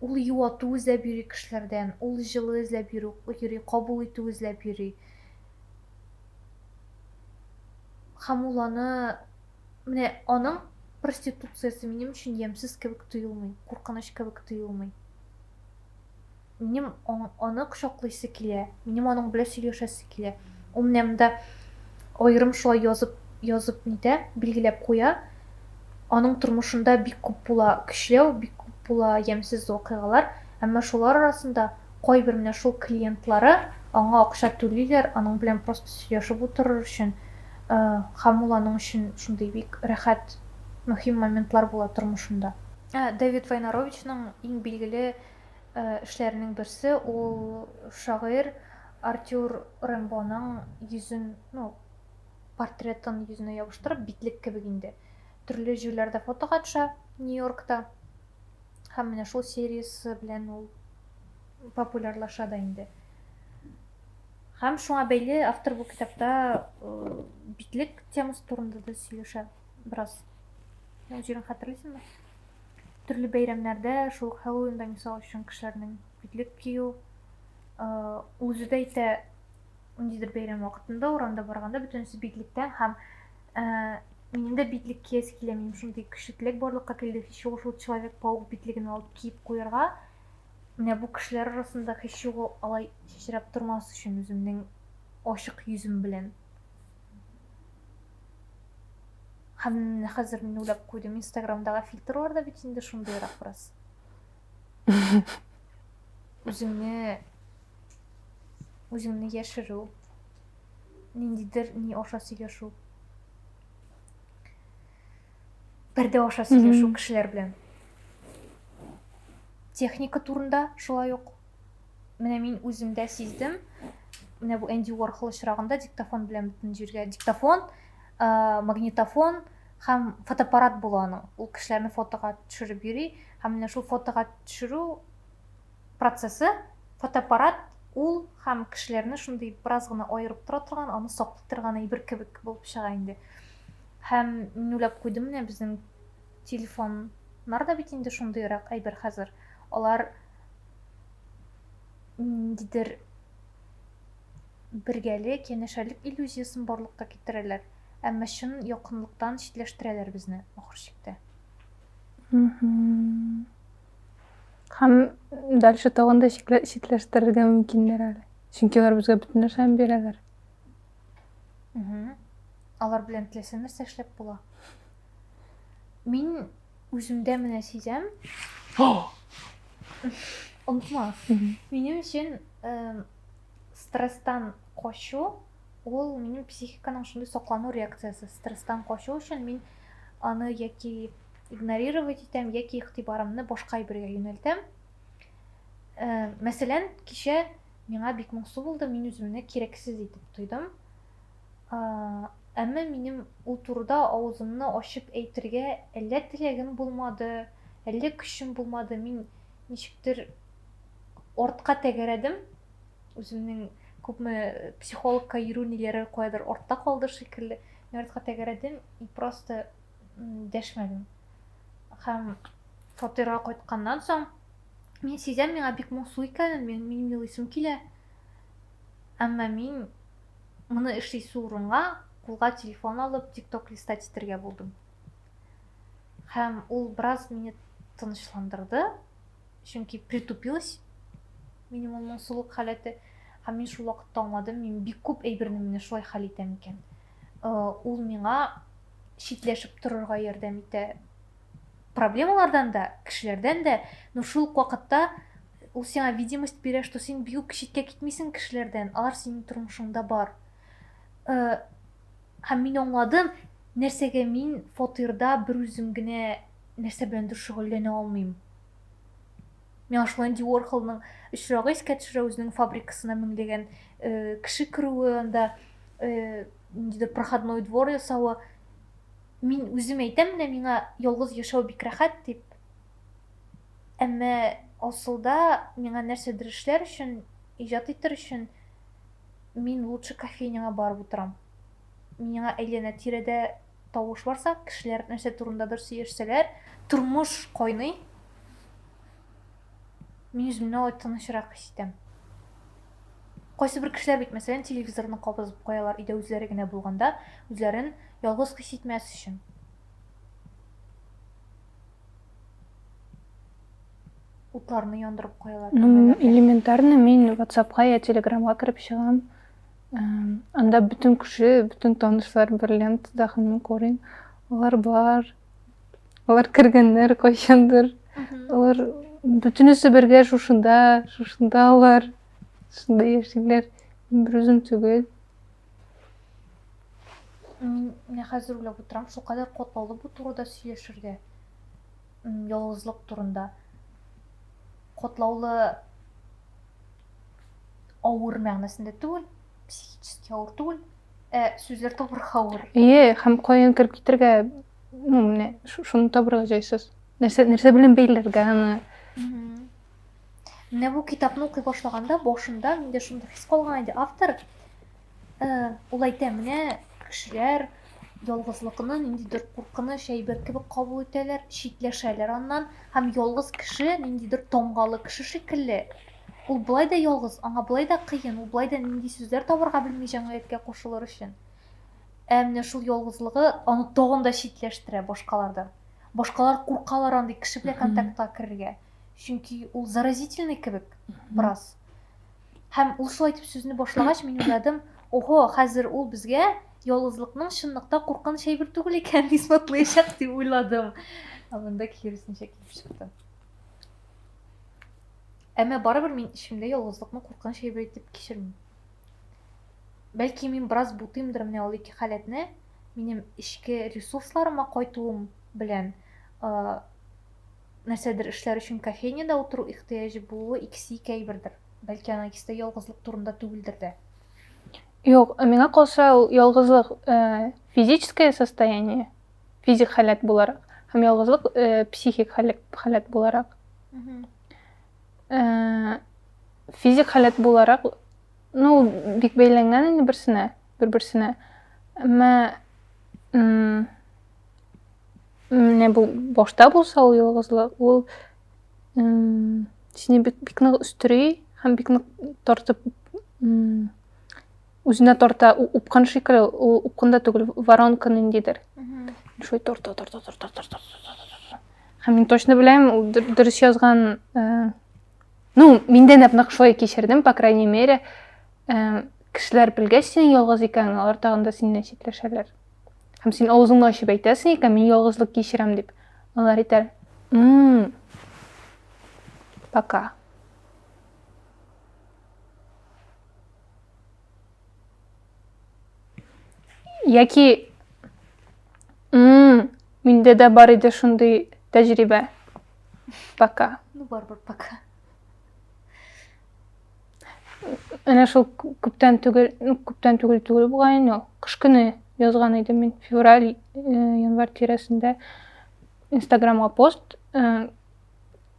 ул юату эзләп йөри кешеләрдән, ул җылы эзләп йөрү, йөри, кабул итү эзләп йөри. Һәм ул аны менә аның проституциясе минем өчен ямьсез кебек тоелмый, куркыныч кебек тоелмый. Минем аны кочаклыйсы килә, минем аның белән сөйләшәсе килә. Ул менә монда аерым шулай язып, язып нитә, билгеләп куя. Аның тормышында бик күп була көчләү, бик күп була ямьсез вакыйгалар, әмма шулар арасында кайбер менә шул клиентлары аңа акча түлиләр, аның белән просто сөйләшеп утырыр өчен, һәм ул аның өчен шундый бик рәхәт, мөһим моментлар була тормышында. Давид Вайнаровичның иң билгеле эшләренең берсе ул шагыйрь Артюр Рембоның йөзен, ну, портретын йөзенә ябыштырып, битлек кебек инде. Төрле җирләрдә фотога төшә Нью-Йоркта. Һәм менә шул сериясе белән ул популярлаша да инде. Һәм шуңа бәйле автор бу китапта битлек темасы турында да сөйләшә бераз. Ул җирен хәтерлисеңме? Төрле бәйрәмнәрдә, шул ук Хэллоуинда, мисал өчен, кешеләрнең битлек кию, ул үзе дә әйтә, ниндидер бәйрәм вакытында урамда барганда бөтенесе битлектән һәм минем дә битлек киясе килә, минем шундый көчле теләк барлыкка килде, һич югы шул Человек-паук битлеген алып киеп куярга. Менә бу кешеләр арасында һич югы алай чәчрәп тормас өчен үземнең ачык йөзем белән. Һәм менә хәзер мин уйлап куйдым, Инстаграмдагы фильтрлар да бит инде шундыйрак бераз. Үзеңне үзеңне яшерү, ниндидер ни аша сөйләшү. Пәрдә аша сөйләшү кешеләр белән. Техника турында шулай ук. Менә мин үземдә сиздем. Менә бу Энди Уорхол очрагында диктофон белән бөтен җиргә диктофон, магнитофон һәм фотоаппарат була аның. Ул кешеләрне фотога төшереп йөри һәм менә шул фотога төшерү процессы фотоаппарат ул һәм кешеләрне шундый бераз гына аерып тора торган, аны саклый торган әйбер кебек булып чыга инде. Һәм мин уйлап куйдым, менә безнең телефоннар да бит инде шундыйрак әйбер хәзер. Алар ниндидер бергәлек, янәшәлек иллюзиясен барлыкка китерәләр, әмма чын якынлыктан читләштерәләр безне ахыр чиктә. Һәм дальше тагын да читләштерергә мөмкиннәр әле. Чөнки алар безгә бөтен нәрсәне бирәләр. Алар белән теләсә нәрсә эшләп була. Мин үземдә менә сизәм. Онытма. Минем өчен стресстан качу ул минем психиканың шундый саклану реакциясе. Стресстан качу өчен мин аны яки игнорировать итәм, яки игътибарымны башка әйбергә юнәлтәм. Мәсәлән, кичә миңа бик моңсу булды, мин үземне кирәксез итеп тойдым. Әмма минем ул турыда авызымны ачып әйтергә әллә теләгем булмады, әллә көчем булмады. Мин ничектер артка тәгәрәдем. Үземнең күпме психологка йөрү ниләре каядыр артта калды шикелле. Мин артка тәгәрәдем и просто дәшмәдем. Һәм фатирга кайтканнан соң мин сизәм, миңа бик моңсу икәнен, минем елыйсым килә. Әмма мин Моны эшлисе урынга, кулга телефон алып, тикток листать итәргә булдым. Һәм ул бераз мине тынычландырды, чөнки притупилась минем ул моңсулык халәте. Һәм мин шул вакытта аңладым, мин бик күп әйберне менә шулай хәл итәм икән. Э, ул миңа читләшеп торырга ярдәм итә. Проблемалардан да, кешеләрдән дә, но шул ук вакытта Ул сиңа видимость бирә, что син бик үк читкә китмисең кешеләрдән, алар синең тормышыңда бар. Э, һәм мин аңладым, нәрсәгә мин фатирда бер үзем генә нәрсә беләндер шөгыльләнә алмыйм. Миңа шул Энди Уорхолның очрагы искә төшерә, үзенең фабрикасына меңләгән э, кеше керүе, анда э, ниндидер проходной двор ясавы. Мин үзем әйтәм, менә миңа ялгыз яшәү бик рәхәт дип. Әмма асылда миңа нәрсәдер эшләр өчен, иҗат итер өчен мин лучше кофейняга барып утырам. Миңа әйләнә-тирәдә тавыш барса, кешеләр нәрсә турындадыр сөйләшсәләр, тормыш кайный. Мин үземне алай тынычрак хис итәм. Кайсы бер кешеләр бит, мәсәлән, телевизорны кабызып куялар өйдә үзләре генә булганда, үзләрен ялгыз хис итмәс өчен. Утларны яндырып куялар. Ну, элементарно мин WhatsApp-ка я Telegram-га кереп чыгам. Анда бөтен кеше, бөтен танышлар бер лентада һәм мин карыйм. Алар бар. Алар кергәннәр кайчандыр. Алар бөтенесе бергә шушында, шушында алар. Шушында яшиләр. Мин бер үзем түгел. Мин менә хәзер уйлап утырам, шулкадәр катлаулы бу турыда сөйләшергә. Ялгызлык турында. Катлаулы авыр мәгънәсендә түгел, психически авыр түгел, ә сүзләр табырга авыр. Әйе, һәм каян кереп китергә, ну, менә шуны табырга җайсыз. Нәрсә, нәрсә белән бәйләргә аны? Менә бу китапны укый башлаганда, башында миндә шундый хис калган иде. Автор ул әйтә, менә кешеләр ялгызлыкны ниндидер куркыныч әйбер кебек кабул итәләр, читләшәләр аннан, һәм ялгыз кеше ниндидер тамгалы кеше шикелле. Ул болай да ялгыз, аңа болай да кыен, ул болай да нинди сүзләр табырга белми җәмгыятькә кушылыр өчен. Ә менә шул ялгызлыгы аны тагын да читләштерә башкалардан. Башкалар куркалар андый кеше белән контактка керергә. Чөнки ул заразительный кебек бераз. Һәм ул шулай итеп сүзне башлагач, мин уйладым, ого, хәзер ул безгә ялгызлыкның чынлыкта куркыныч әйбер түгел икәнен исбатлаячак дип уйладым. Ә монда киресенчә килеп чыкты. Әмма барыбер мин эчемдә ялгызлыкны куркыныч әйбер итеп кичермим. Бәлки мин бераз бутыймдыр менә ул ике халәтне, минем эчке ресурсларыма кайтуым белән нәрсәдер эшләр өчен кофейняда утыру ихтыяҗы булуы икесе ике әйбердер. Бәлки аның икесе дә ялгызлык турында түгелдер дә. Юк, миңа калса, ул ялгызлык э, физическое состояние, физик халәт буларак, һәм ялгызлык э, психик халәт, халәт буларак. Э, физик халәт буларак, ну, бик бәйләнгән инде берсенә, бер-берсенә. Әмма Менә бу башта булса ул ялгызлык, ул сине бик, бик нык өстери һәм бик нык тартып үзенә тарта, упкын шикелле, ул упкын да түгел, воронка ниндидер. Шулай тарта, тарта, тарта, тарта, тарта. Һәм мин точно беләм, ул дөрес язган, э, ну, мин дә нәкъ шулай кичердем, по крайней мере, э, кешеләр белгәч синең ялгыз икәнеңне, алар тагын да синнән читләшәләр. Һәм син авызыңны ачып әйтәсең икән, мин ялгызлык кичерәм дип. Алар әйтәр, Мм, пока. Яки, Мм, миндә дә бар иде шундый тәҗрибә. Пока. Ну, барыбер пока. Әнә шул күптән түгел, ну, күптән түгел түгел бугай инде ул. Кыш көне язган идем мин, февраль, э, январь тирәсендә Инстаграмга пост. Э,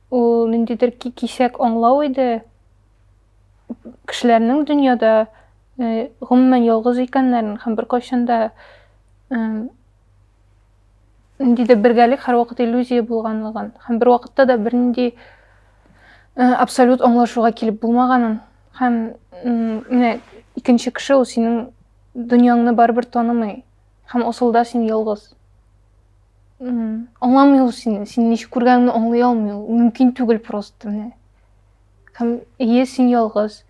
ул ниндидер кисәк аңлау иде. Кешеләрнең дөньяда э, гомумән ялгыз икәннәрен һәм беркайчан да ниндидер бергәлек һәрвакыт иллюзия булганлыгын һәм бервакытта да бернинди э, абсолют аңлашуга килеп булмаганын һәм менә икенче кеше ул синең дөньяңны барыбер танымый һәм асылда син ялгыз аңламый ул сине син ничек күргәнеңне аңлый алмый ул мөмкин түгел просто менә һәм ие син ялгыз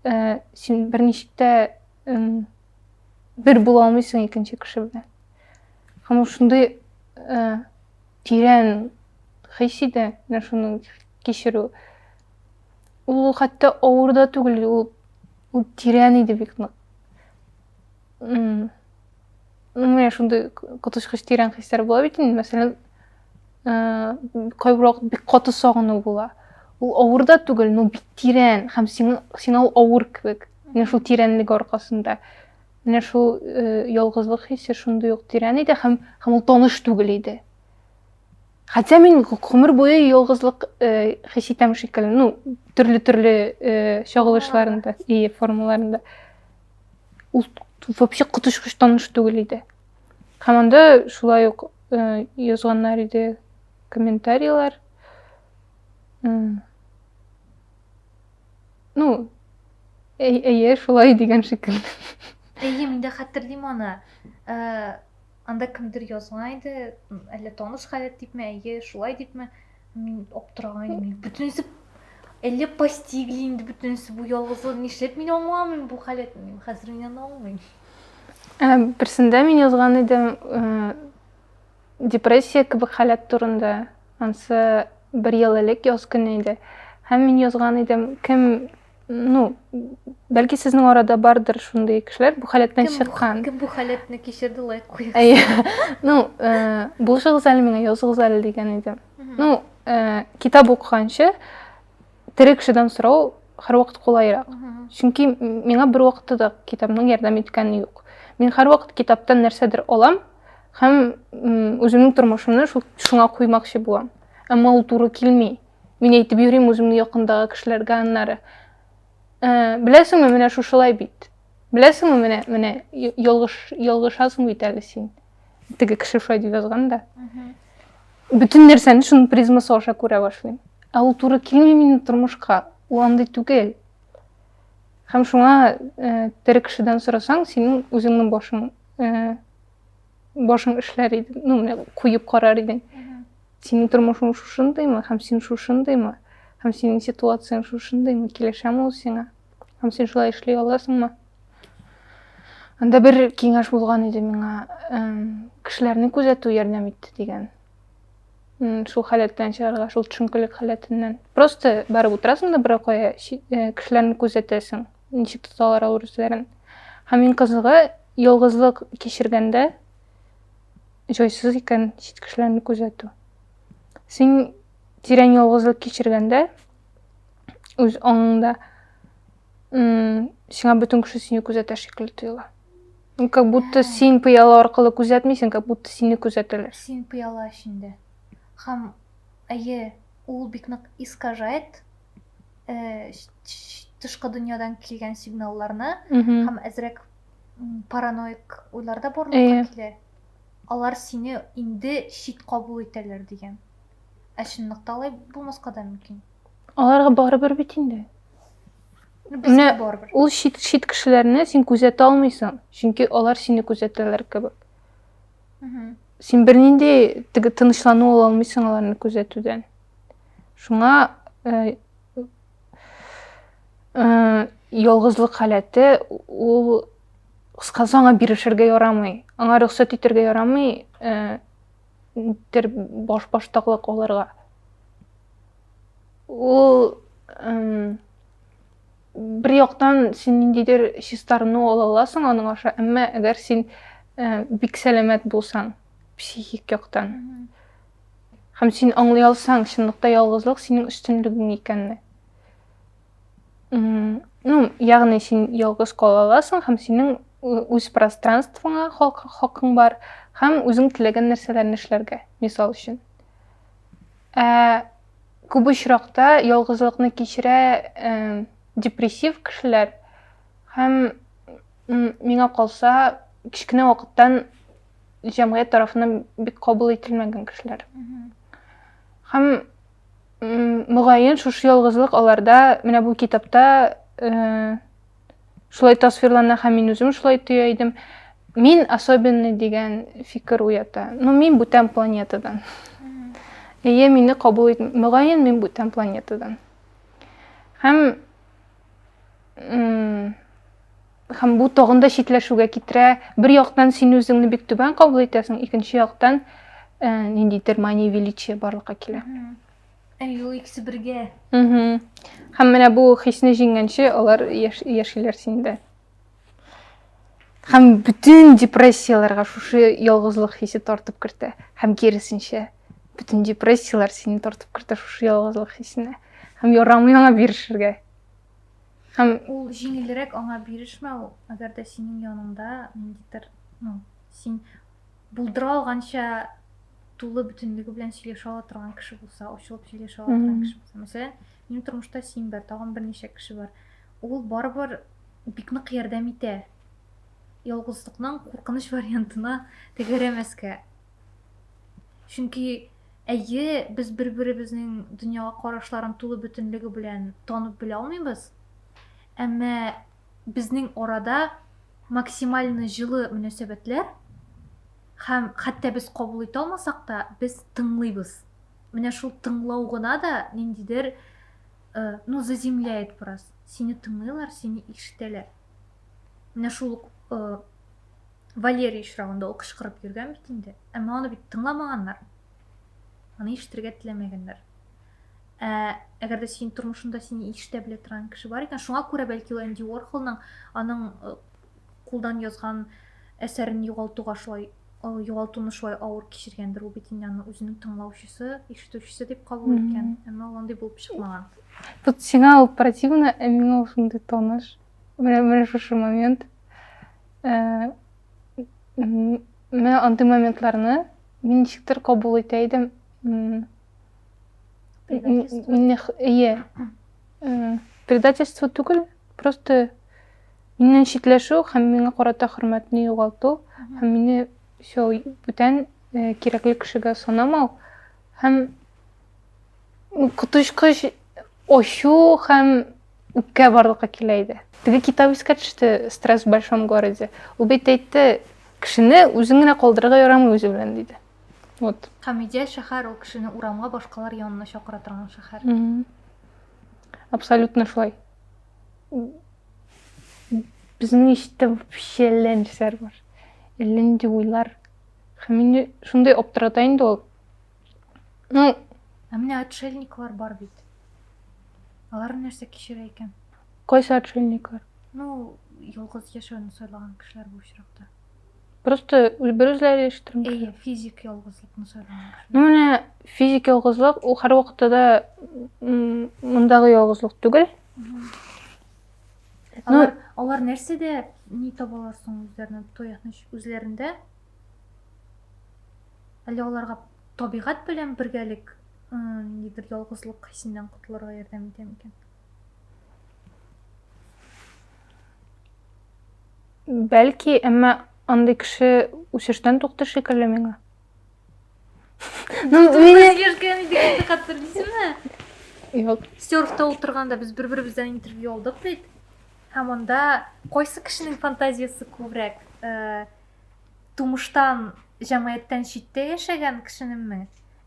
э, син берничек тә бер була алмыйсың икенче кеше белән Һәм ул шундый э, тирән хис иде, менә шуны кичерү. Ул хәтта авыр да түгел, ул, ул тирән иде бик нык. Менә шундый коточкыч тирән хисләр була бит инде, мәсәлән, э, кайбер вакыт бик каты сагыну була. Ул авыр да түгел, но бик тирән һәм сиңа, сиңа ул авыр кебек. Менә шул тирәнлеге аркасында. Менә шул э, ялгызлык хисе шундый ук тирән иде һәм һәм ул таныш түгел иде. Хотя мин гомер буе ялгызлык э, хис итәм шикелле, ну, төрле-төрле э, чагылышларында и формаларында. Ул Вообще коточкыч таныш түгел иде. Һәм анда шулай ук язганнар иде комментарийлар. Ну, әйе, шулай дигән шикелле. Әйе, мин дә хәтерлим аны. Анда кемдер язган иде, әллә таныш халәт дипме, әйе, шулай дипме. Мин аптыраган идем. Бөтенесе әллә постигли инде бөтенесе бу ялгызлык. Нишләп мин аңламыйм бу халәтне? Мин хәзер мин аны аңлыйм. Берсендә мин язган идем, депрессия кебек халәт турында. Ансы бер ел элек яз көне иде. Һәм мин язган идем, кем, ну, бәлки сезнең арада бардыр шундый кешеләр, бу халәттән чыккан. Кем бу халәтне кичерде, лайк куегыз. Әйе. Ну, булышыгыз әле миңа, языгыз әле дигән идем. Ну, китап укыганчы тере кешедән сорау һәрвакыт кулайрак. Чөнки миңа бер вакытта да китапның ярдәм иткәне юк. Мин һәрвакыт китаптан нәрсәдер алам һәм үземнең тормышымны шул шуңа куймакчы булам. Әмма ул туры килми. Мин әйтеп йөрим үземнең якындагы кешеләргә аннары. Беләсеңме, менә шушылай бит. Беләсеңме, менә менә ялгыш ялгышасың бит әле син. Теге кеше шулай дип язган да. Бөтен нәрсәне шуның призмасы аша күрә башлыйм. Ә ул туры килми минем тормышка. Ул андый түгел. Һәм шуңа тере кешедән сорасаң, синең үзеңнең башың башың эшләр иде. Ну, менә куеп карар идең. Синең тормышың шушындыймы? Һәм син шушындыймы? Һәм синең ситуацияң шушындыймы? Килешәме ул сиңа? Һәм син шулай эшли аласыңмы? Анда бер киңәш булган иде миңа, кешеләрне күзәтү ярдәм итте дигән. Шул халәттән чыгарга, шул төшенкелек халәтеннән. Просто барып утырасың да бер кая, кешеләрне күзәтәсең, ничек тоталар алар үзләрен. Һәм иң кызыгы, ялгызлык кичергәндә җайсыз икән чит кешеләрне күзәтү. Син тирән ялгызлык кичергәндә, үз аңыңда сиңа бөтен кеше сине күзәтә шикелле тоела. Ну, как будто син пыяла аркылы күзәтмисең, как будто сине күзәтәләр. Син пыяла эчендә. Һәм, әйе, ул бик нык искажает тышкы дөньядан килгән сигналларны һәм әзрәк параноик уйлар да барлыкка килә. Алар сине инде чит кабул итәләр дигән. Ә чынлыкта алай булмаска да мөмкин. Аларга барыбер бит инде. Менә ул чит чит кешеләрне син күзәтә алмыйсың, чөнки алар сине күзәтәләр кебек. Син бернинди теге тынычлану ала алмыйсың аларны күзәтүдән. Шуңа э, э, ялгызлык халәте ул кыскасы аңа бирешергә ярамый. Аңа рөхсәт итәргә ярамый, э, баш-баштаклык алырга. Ул бер яктан син ниндидер чистарыну ала аласың аның аша, әмма әгәр син бик сәламәт булсаң, психик яктан, һәм син аңлый алсаң, чынлыкта ялгызлык синең өстенлегең икәнне. Ну, ягъни син ялгыз кала аласың һәм синең үз пространствоңа хакың бар һәм үзең теләгән нәрсәләрне эшләргә, мисал өчен. Ә күп очракта ялгызлыкны кичерә депрессив кешеләр һәм миңа калса, кечкенә вакыттан җәмгыять тарафыннан бик кабул ителмәгән кешеләр. Һәм мөгаен шушы ялгызлык аларда менә бу китапта шулай тасвирлана һәм мин үзем шулай тоя идем. Мин особенный дигән фикер уята. Ну, мин бүтән планетадан. Әйе, мине кабул ит. Мөгаен, мин бүтән планетадан. Һәм һәм бу тагын да читләшүгә китерә. Бер яктан син үзеңне бик түбән кабул итәсең, икенче яктан ниндидер мания величия барлыкка килә. Әй, ул икесе бергә. Һәм менә бу хисне җиңгәнче алар яшиләр синдә. Һәм бөтен депрессияләргә шушы ялгызлык хисе тартып кертә. Һәм киресенчә, бөтен депрессияләр сине тартып кертә шушы ялгызлык хисенә. Һәм ярамый аңа бирешергә. Һәм ул җиңелрәк аңа бирешмәү, әгәр дә синең яныңда ниндидер, ну, син булдыра алганча тулы бөтенлеге белән сөйләшә ала торган кеше булса, ачылып сөйләшә ала торган кеше булса. Мәсәлән, минем тормышта син бар, тагын берничә кеше бар. Ул барыбер бик нык ярдәм итә. ялгызлыкның куркыныч вариантына тәгәрәмәскә. Чөнки әйе, без бер-беребезнең дөньяга карашларын тулы бөтенлеге белән танып белә алмыйбыз. Әмма безнең арада максимально җылы мөнәсәбәтләр һәм хәтта без кабул итә алмасак та, без тыңлыйбыз. Менә шул тыңлау гына да ниндидер, э, ну, заземляет бераз. Сине тыңлыйлар, сине ишетәләр. Менә шул ук э, Валерий очрагында ул кычкырып йөргән бит инде. Әмма аны бит тыңламаганнар. Аны ишетергә теләмәгәннәр. Ә әгәр дә синең тормышында сине ишетә белә торган кеше бар икән, шуңа күрә бәлки ул Энди Уорхолның аның э, кулдан язган әсәрен югалтуга шулай э, югалтуны шулай авыр кичергәндер. Ул бит инде аны үзенең тыңлаучысы, ишетүчесе дип кабул иткән. Әмма ул андый булып чыкмаган. Тут сиңа ул противно, ә миңа ул шундый таныш. Менә менә шушы момент. Э, менә андый моментларны мин ничектер кабул итә идем. Мине ие. Э, предательство түгел, просто миннән читләшү һәм миңа карата хөрмәтне югалту һәм мине все бүтән э, кирәкле кешегә санамау һәм коточкыч ачу һәм үпкә барлыкка килә иде. Теге китап искә төште, Стресс в большом городе. Ул бит әйтте, кешене үзен генә калдырырга ярамый үзе белән, диде. Вот. Һәм идеаль шәһәр ул кешене урамга башкалар янына чакыра торган шәһәр. Абсолютно шулай. Безнең ишетте вообще әллә нәрсәләр бар. Әллә нинди уйлар. Һәм мине шундый аптырата инде ул. Ну, ә менә отшельниклар бар бит. Алар нәрсә кичерә икән? Кайсы отшельниклар? Ну, ялгыз яшәүне сайлаган кешеләр бу очракта. Просто бер үзләре яши торган. Әйе, физик ялгызлыкны сайлаган кешеләр. Ну, менә физик ялгызлык ул һәрвакытта да мондагы ялгызлык түгел. Алар, алар нәрсәдә ни табалар соң үзләренә таяныч үзләрендә? Әллә аларга табигать белән бергәлек ниндидер ялгызлык хисеннән котылырга ярдәм итә микән? Бәлки, әмма андый кеше үсештән туктый шикелле миңа. Ну, мине йөргән идек инде хәтерлисеңме? Юк. Серфта утырганда без бер-беребездән интервью алдык бит. Һәм анда кайсы кешенең фантазиясе күбрәк? Э, тумыштан җәмгыятьтән читтә яшәгән кешенеңме?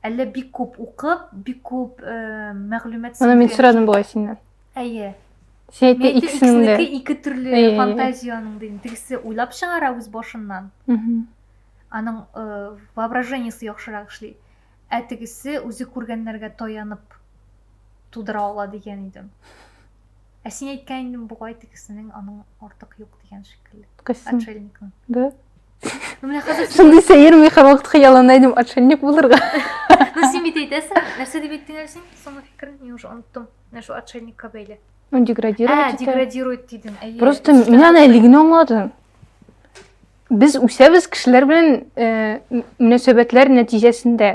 Әллә бик күп укып, бик күп э, мәгълүмат Моны мин сорадым бугай синнән. Әйе. Син әйттең икесенең дә. Ике төрле фантазия аның дим. Тегесе уйлап чыгара үз башыннан. Аның э, воображениесе яхшырак эшли. Ә тегесе үзе күргәннәргә таянып тудыра ала дигән идем. Ә син әйткән идең бугай тегесенең аның артык юк дигән шикелле. Кайсы? Отшельникның. Да. Ну, менә хәзер Шундый сәер мин һәрвакыт хыяллана идем отшельник булырга. Ну, син бит әйтәсең, нәрсә дип әйттең әле син? Соңгы фикерен мин уже оныттым. Менә шул отшельникка бәйле. Ну, деградировать Ә, деградирует дидең. Әйе. Просто мин аны әле генә аңладым. Без үсәбез кешеләр белән э, мөнәсәбәтләр нәтиҗәсендә.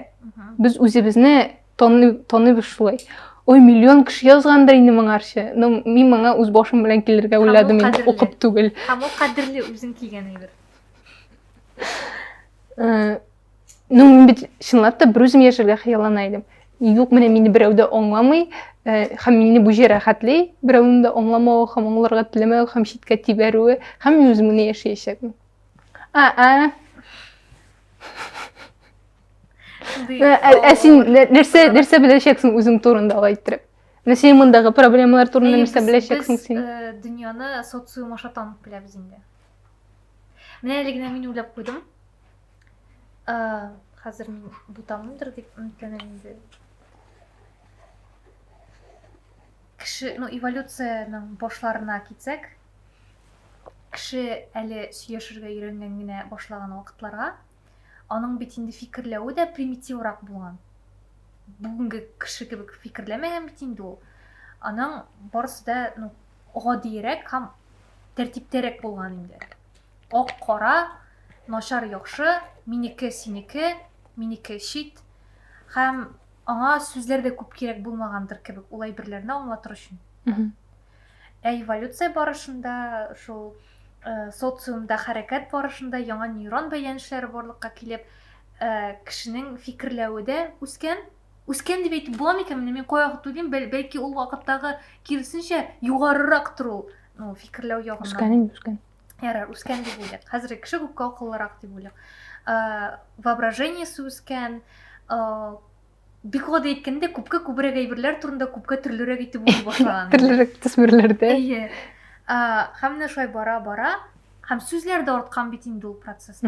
Без үзебезне таныйбыз шулай. Ой, миллион кеше язгандыр инде моңарчы. Но мин моңа үз башым белән килергә уйладым инде, укып түгел. Һәм ул кадерле үзең килгән әйбер. Э, ну, мин бит чынлап та бер үзем яшәргә хыяллана идем. Юк, менә мине берәү дә аңламый, э, һәм мине бу җәрәхәтли, берәүнең дә аңламавы һәм аңларга теләмәве һәм читкә тибәрүе, һәм мин үзем генә яшәячәкмен. А-а. Ә, ә син нәрсә нәрсә беләчәксең үзең турында алай иттереп? Менә синең мондагы проблемалар турында нәрсә беләчәксең син? Без э, дөньяны социум аша танып беләбез инде. Менә әле генә мин уйлап куйдым. Э, хәзер мин бутамындыр дип өметләнәм инде. Кеше, ну, эволюциянең башларына китсәк, кеше әле сөйләшергә өйрәнгән генә башлаган вакытларга Аның бит инде фикерләве дә примитиврак булган. Бүгенге кеше кебек фикерләмәгән бит инде ул. Аның барысы да, ну, гадиерәк һәм тәртиптәрәк булган инде. Ак, кара, начар, яхшы, минеке, синеке, минеке, чит. Һәм аңа сүзләр дә күп кирәк булмагандыр кебек ул әйберләрне аңлатыр өчен. Ә эволюция барышында шул э, социумда хәрәкәт барышында яңа нейрон бәйләнешләре барлыкка килеп, э, кешенең фикерләве дә үскән. Үскән дип әйтеп була микән? Менә мин кайвакыт уйлыйм, бәл, бәлки ул вакыттагы киресенчә югарырак тору, ну, фикерләү ягыннан. Үскән инде, үскән. Ярар, үскән дип уйлыйк. Хәзерге кеше күпкә акыллырак дип уйлыйк. Э, воображениесе үскән, э, бик гади әйткәндә, күпкә күбрәк әйберләр турында күпкә төрлерәк итеп уйлый башлаган. Төрлерәк төсмерләрдә. Әйе. Һәм менә шулай бара-бара, һәм сүзләр дә арткан бит инде ул процесста.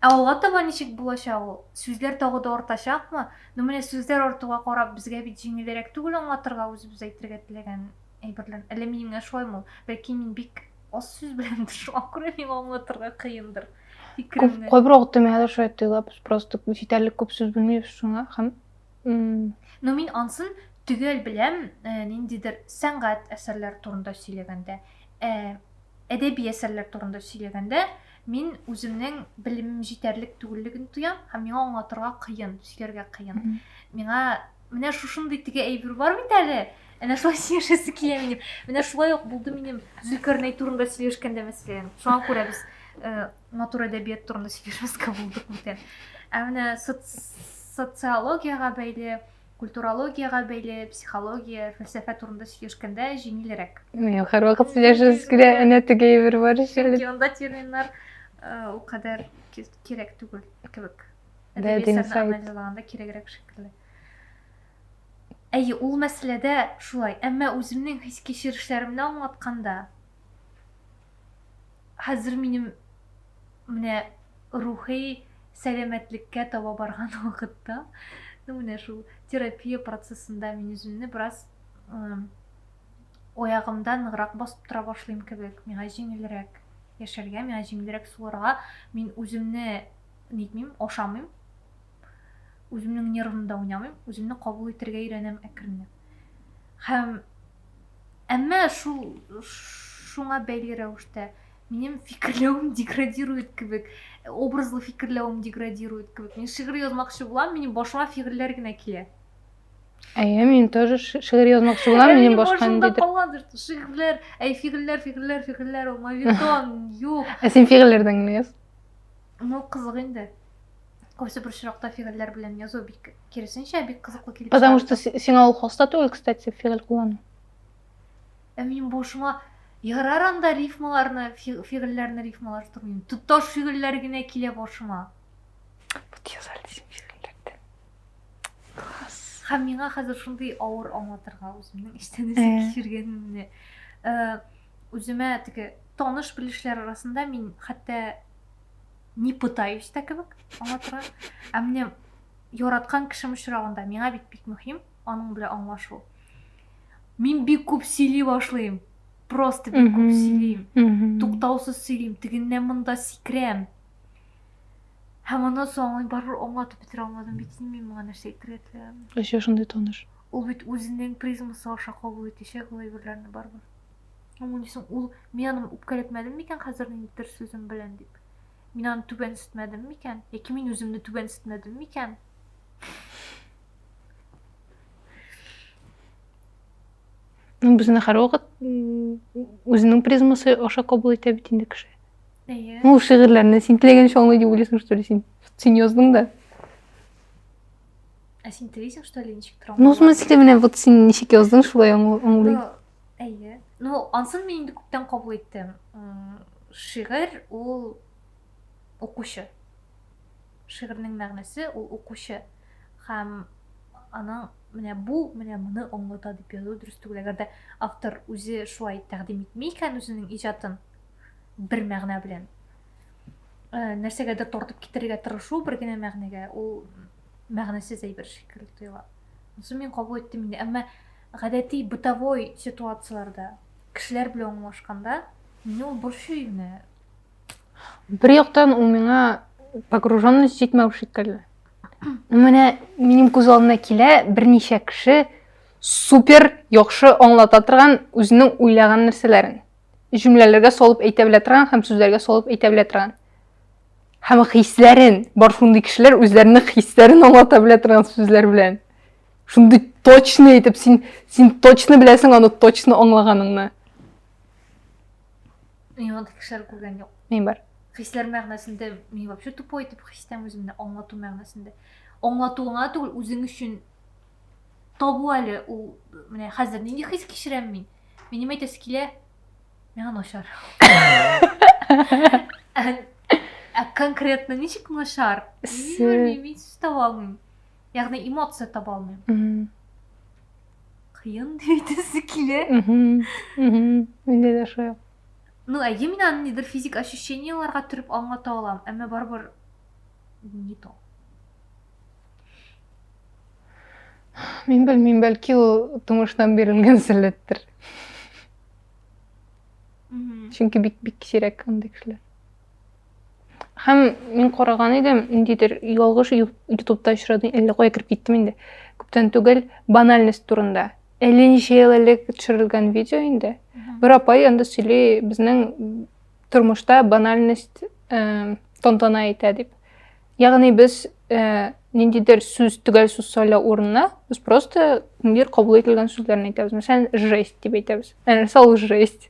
Ә алга таба ничек булачак ул? Сүзләр тагы да артачакмы? Ну менә сүзләр артуга карап безгә бит җиңелрәк түгел аңлатырга үзебез әйтергә теләгән әйберләрне. Әллә минем генә шулаймы ул? Бәлки мин бик аз сүз беләмдер, шуңа күрә миңа аңлатырга кыендыр. Фикеремне. Кайбер вакытта миңа да шулай тоела, без просто җитәрлек күп сүз белмибез шуңа һәм Ну мин ансын төгәл беләм, э, ниндидер сәнгать әсәрләре турында сөйләгәндә, э, әдәби әсәрләр турында сөйләгәндә, мин үземнең белемем җитәрлек түгеллеген тоям һәм миңа аңлатырга кыен, сөйләргә кыен. Миңа менә шушындый теге әйбер бар бит әле, әнә шулай сөйләшәсе килә минем. Менә шулай ук булды минем Зөлкәрнәй турында сөйләшкәндә, мәсәлән. Шуңа күрә без э, матур әдәбият турында сөйләшмәскә булдык бүтән. Ә менә социологиягә бәйле, культурологиягә бәйле, психология, фәлсәфә турында сөйләшкәндә җиңелрәк. Мин һәрвакыт сөйләшәсе килә, әнә теге әйбер бар ич әле. Чөнки анда терминнар э, ул кадәр кирәк түгел кебек. Әдәби әсәрне анализлаганда кирәгрәк шикелле. Әйе, ул мәсьәләдә шулай. Әмма үземнең хис-кичерешләремне аңлатканда, хәзер минем менә рухи сәламәтлеккә таба барган вакытта, ну менә шул терапия процессында мин үземне бераз аягымда ныграк басып тора башлыйм кебек. Миңа җиңелрәк яшәргә, миңа җиңелрәк суларга. Мин үземне нитмим, ашамыйм. Үземнең нервымда уйнамыйм, үземне кабул итәргә өйрәнәм әкренләп. Һәм әмма шул шуңа бәйле рәвештә минем фикерләвем деградирует кебек, образлы фикерләвем деградирует кебек. Мин шигырь язмакчы булам, минем башыма фигыльләр генә килә. Әйе, мин тоже шигырь язмакчы булам, минем башка ниндидер. Калгандыр шигырьләр, әй фигыльләр, фигыльләр, фигыльләр, ул мавитон, юк. Ә син фигыльләрдән генә яз. Ну, кызык инде. Кайсы бер очракта фигыльләр белән язу бик киресенчә, бик кызыклы килеп Потому что сиңа ул хас та түгел, кстати, фигыль куллану. Ә мин башыма ярар анда рифмаларны, фигыльләрне рифмалаштырмыйм. Тоташ фигыльләр генә килә башыма. Вот яза дисең фигыльләрдә. Класс. Һәм миңа хәзер шундый авыр аңлатырга үземнең эчтән нәрсә э. кичергәнемне. Э, үземә теге таныш белешләр арасында мин хәтта не пытаюсь та кебек аңлатырга. Ә менә яраткан кешем очрагында миңа бит бик мөһим аның белән аңлашу. Мин бик күп сөйли башлыйм. Просто бик күп сөйлим. Туктаусыз сөйлим, тегеннән монда сикерәм. Һәм аннан соң аңлыйм, барыбер аңлатып бетерә алмадым бит инде мин моңа нәрсә әйтергә теләгәнемне. Еще шундый таныш. Ул бит үзенең призмасы аша кабул итәчәк ул әйберләрне барыбер. Һәм уйлыйсың, ул мин аны үпкәләтмәдем микән хәзер ниндидер сүзем белән дип. Мин аны түбәнсетмәдем микән? Яки мин үземне түбәнсетмәдем микән? Ну, безне һәрвакыт үзенең призмасы аша кабул итә бит инде кеше. Әйе. Ну, шигырьләрне син теләгәнчә аңлый дип уйлыйсың, что ли, син? Син яздың да. Ә син телисең, что ли, ничек тора? Ну, в смысле, менә вот син ничек яздың, шулай аңлый. Ну, әйе. Ну, ансын мин инде күптән кабул иттем. Шигырь ул укучы. Шигырьнең мәгънәсе ул укучы. Һәм аның менә бу, менә моны аңлата дип язу дөрес түгел. Әгәр дә автор үзе шулай тәкъдим итми икән үзенең иҗатын бер мәгънә белән, э, нәрсәгәдер тартып китерергә тырышу бер генә мәгънәгә, ул мәгънәсез әйбер шикелле тоела. Монысын мин кабул иттем инде. Әмма гадәти бытовой ситуацияләрдә кешеләр белән аңлашканда мине ул борчый менә. Бер яктан ул миңа погруженность җитмәү шикелле. Менә минем күз алдына килә берничә кеше супер яхшы аңлата торган үзенең уйлаган нәрсәләрен. Җөмләләргә салып әйтә белә торган һәм сүзләргә салып әйтә белә торган. Һәм хисләрен, бар шундый кешеләр үзләренең хисләрен аңлата белә торган сүзләр белән. Шундый точно итеп син син точно беләсең аны точно аңлаганыңны. Мин андый кешеләр күргән юк. Мин бар. Хисләр мәгънәсендә мин вообще тупой итеп хис итәм үземне, аңлату мәгънәсендә. Аңлату гына түгел, үзең өчен табу әле ул менә хәзер нинди хис кичерәм мин? Минем әйтәсе килә, миңа начар. Ә конкретно ничек начар? Мин белмим, мин сүз таба алмыйм. Ягъни эмоция таба алмыйм. Кыен дип әйтәсе килә. Миндә дә шулай. Ну, әйе, мин аны нидер физик ощущениеларга төреп аңлата алам, әмма барыбер не то. Мин белмим, бәлки ул тумыштан бирелгән сәләттер. Чөнки бик бик сирәк андый кешеләр. Һәм мин караган идем, ниндидер ялгыш ютубта очрадым, әллә кая кереп киттем инде. Күптән түгел банальность турында. Әллә ничә ел элек төшерелгән видео инде. Бер апай анда сөйли, безнең тормышта банальность э, тантана итә дип. Ягъни без э, ниндидер сүз, төгәл сүз сайлау урынына без просто ниндидер кабул ителгән сүзләрне әйтәбез. Мәсәлән, жесть дип әйтәбез. Ә нәрсә ул жесть?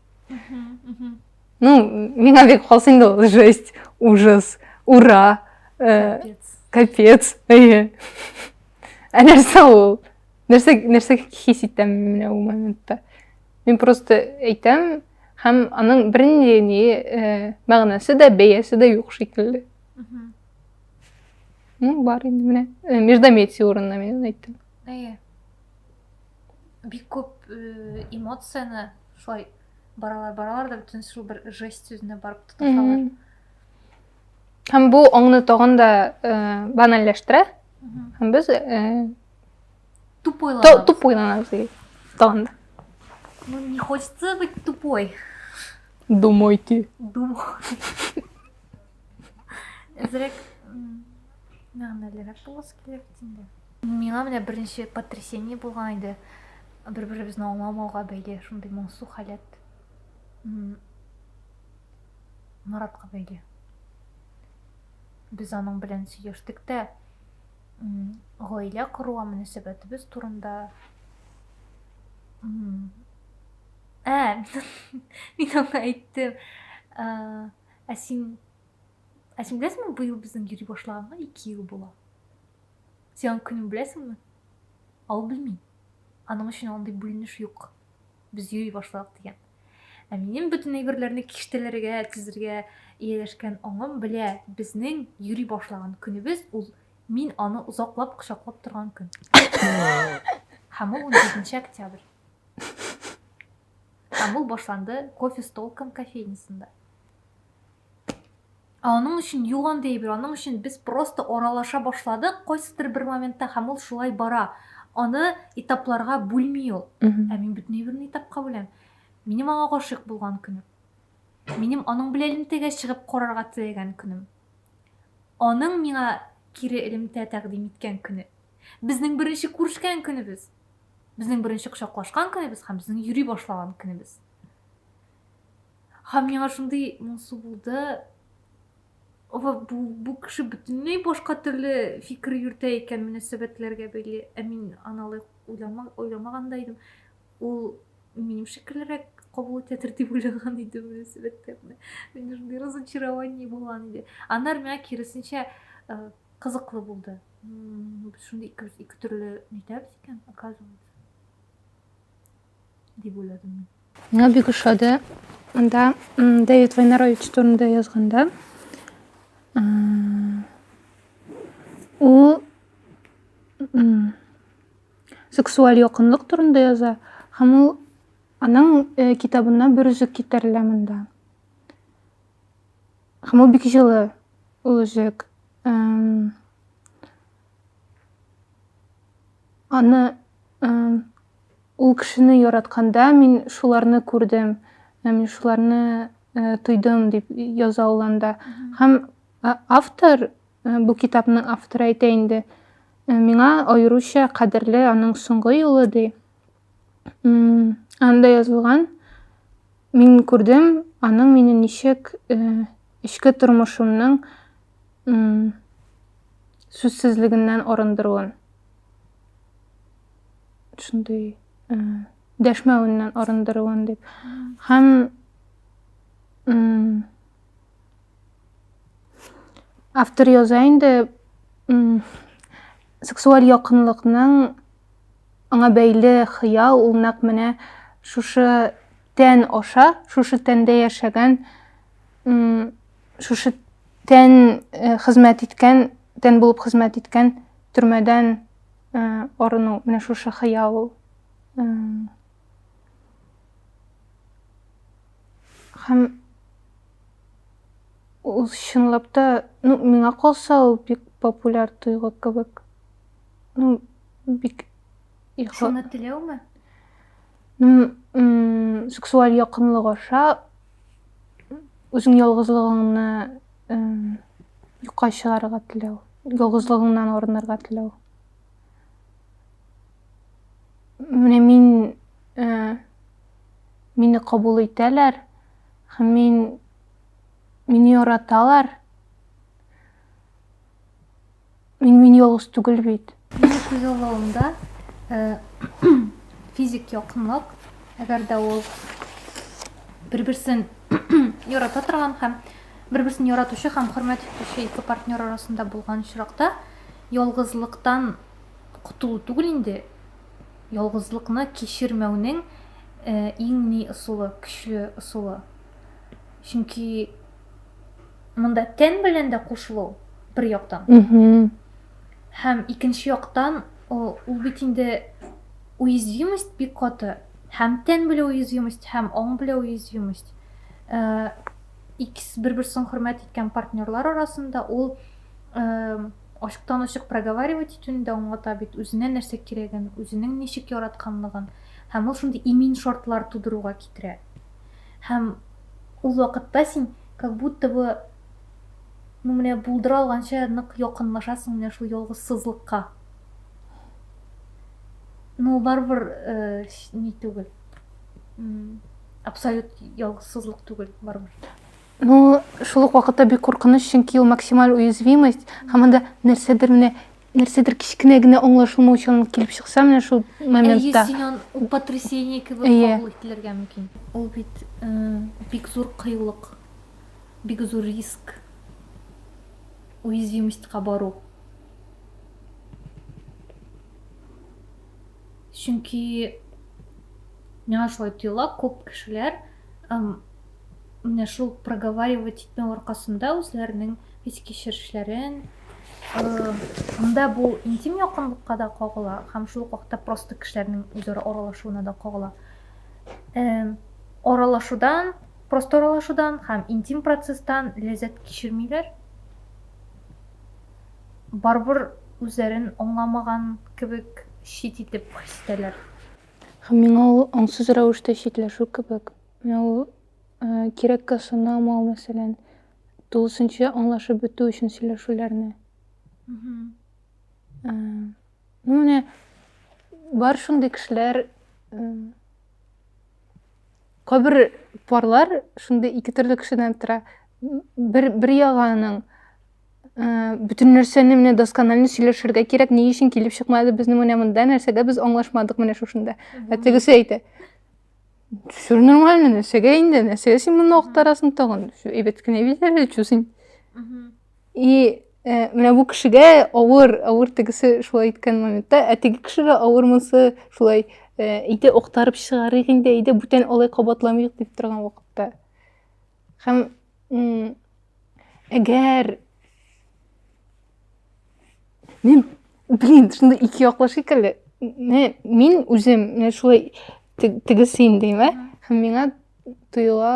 Ну, миңа бик хас инде ул жесть, ужас, ура, э, капец. Әйе. Ә нәрсә ул? Нәрсә нәрсә хис итәм менә ул моментта? Мин просто әйтәм, һәм аның бернинди ни э, мәгънәсе дә, бәясе дә юк шикелле. Ну, бар инде менә. Э, междометие урынына мин аны әйттем. Әйе. Бик күп э, эмоцияне шулай баралар, баралар да бөтен шул бер жесть сүзенә барып тоташалар. Һәм бу аңны тагын да э, банальләштерә. Һәм без э, Тупойланабыз. Тупойланабыз тагын да. Ну, не хочется быть тупой. Думайте. Думайте. Әзрәк мәгънәлерәк буласы килә бит инде. Миңа менә беренче потрясение булган иде. Бер-беребезне аңламауга бәйле шундый моңсу халәт. Маратка бәйле. Без аның белән сөйләштек тә, гаилә коруга мөнәсәбәтебез турында. Ә, мин аңа әйттем. Ә син Ә син беләсеңме, быел безнең йөри башлаганга 2 ел була. Син аның көнен беләсеңме? Ә ул белми. Аның өчен андый бүленеш юк. Без йөри башладык дигән. Ә минем бөтен әйберләрне киштәләргә тезергә ияләшкән аңым белә, безнең йөри башлаган көнебез ул мин аны озаклап кочаклап торган көн. Һәм ул 17 октябрь. Һәм ул башланды кофе с толком кофейнясында. Ә аның өчен юк андый әйбер, аның өчен без просто аралаша башладык кайсыдыр бер моментта һәм ул шулай бара. Аны этапларга бүлми ул. Ә мин бөтен әйберне этапка бүләм. Минем аңа гашыйк булган көнем. Минем аның белән элемтәгә чыгып карарга теләгән көнем. Аның миңа кире элемтә тәкъдим иткән көне. Безнең беренче күрешкән көнебез. Безнең беренче кочаклашкан көнебез һәм безнең йөри башлаган көнебез. Һәм миңа шундый моңсу булды. Ова, бу, бу кеше бөтенләй башка төрле фикер йөртә икән мөнәсәбәтләргә бәйле. Ә мин аны алай уйлама, уйламаган да идем. Ул минем шикеллерәк кабул итәдер дип уйлаган идем мөнәсәбәтләрне. Миндә шундый разочарование булган иде. Аннары миңа киресенчә э, кызыклы булды. Без шундый икебез ике төрле нитәбез икән, оказывается. Дип уйладым мин. Миңа бик ошады. Анда Давид Вайнарович турында язганда, ул сексуаль якынлык турында яза һәм ул аның э, китабыннан бер өзек китерелә монда. Һәм ул бик җылы ул өзек. Аны Ул кешене яратканда мин шуларны күрдем, мин шуларны тойдым дип яза ул анда. Һәм автор, бу китапның авторы әйтә инде, миңа аеруча кадерле аның соңгы юлы ди. Анда язылган, мин күрдем аның мине ничек эчке тормышымның сүзсезлегеннән арындыруын. Шундый дәшмәвеннән арындыруын дип. Һәм Автор яза инде сексуаль якынлыкның аңа бәйле хыял ул нәкъ менә шушы тән аша, шушы тәндә яшәгән, шушы тән э, хезмәт иткән, тән булып хезмәт иткән төрмәдән э, арыну, менә шушы хыял ул. Һәм ул чынлап та, ну, миңа калса, ул бик популяр тойгы кебек. Ну, бик Шуны теләүме? Ну, сексуаль якынлык аша үзең ялгызлыгыңны юкка чыгарырга теләү, ялгызлыгыңнан арынырга теләү. Менә мин э, мине кабул итәләр һәм мин мине яраталар. Мин мин ялгыз түгел бит. Минем күзаллавымда э, физик якынлык, әгәр дә ул бер-берсен ярата торган һәм бер-берсен яратучы һәм хөрмәт итүче ике партнер арасында булган очракта, ялгызлыктан котылу түгел инде, ялгызлыкны кичермәүнең э, иң ни ысулы, көчле ысулы. Чөнки монда тән белән дә кушылу бер яктан. Һәм икенче яктан ул бит инде уязвимость бик каты. Һәм тән белән уязвимость, һәм аң белән уязвимость. Э, икесе бер-берсен хөрмәт иткән партнерлар арасында ул э, ачыктан-ачык проговаривать итүне дә аңлата бит, үзенә нәрсә кирәген, үзенең ничек яратканлыгын. Һәм ул шундый имин шартлар тудыруга китерә. Һәм ул вакытта син как будто бы ну менә булдыра алганча нык якынлашасың менә шул ялгызсызлыкка. Ну, барыбер э, ни түгел. Абсолют ялгызсызлык түгел барыбер. Ну, шул ук вакытта бик куркыныч, чөнки ул максималь уязвимость, һәм анда нәрсәдер менә нәрсәдер кечкенә генә аңлашылмаучанлык килеп чыкса, менә шул моментта. Әйе, син аны ул потрясение кебек кабул ителергә мөмкин. Ул бит э, бик зур кыюлык, бик зур риск. Уязвимостька бару. Чөнки миңа шулай тоела, күп кешеләр менә шул проговаривать итмәү аркасында үзләренең хис-кичерешләрен монда бу интим якынлыкка да кагыла һәм шул ук вакытта просто кешеләрнең үзара аралашуына да кагыла. Аралашудан, просто аралашудан һәм интим процесстан ләззәт кичермиләр. Барыбер үзләрен аңламаган кебек чит итеп хис итәләр. Һәм миңа ул аңсыз рәвештә читләшү кебек. Менә ул э, кирәккә санамау, мәсәлән, тулысынча аңлашып бетү өчен сөйләшүләрне. Э, ну, менә бар шундый кешеләр, э, кайбер парлар шундый ике төрле кешедән тора. Бер бер ягы аның Э, бөтен нәрсәне менә досконально сөйләшергә кирәк, ни өчен килеп чыкмады безнең менә монда, нәрсәгә без аңлашмадык менә шушында. Ә тегесе әйтә, все нормально, нәрсәгә инде, нәрсәгә син моны актарасың тагын, все әйбәт кенә бит әле, чё син. И э, менә бу кешегә авыр, авыр тегесе шулай әйткән моментта, ә теге кешегә авыр монысы шулай э, әйдә актарып чыгарыйк инде, әйдә бүтән алай кабатламыйк дип торган вакытта. Һәм әгәр мин блин шунда ике яклы шикелле мин үзем менә шулай тегесе инде ә һәм миңа тоела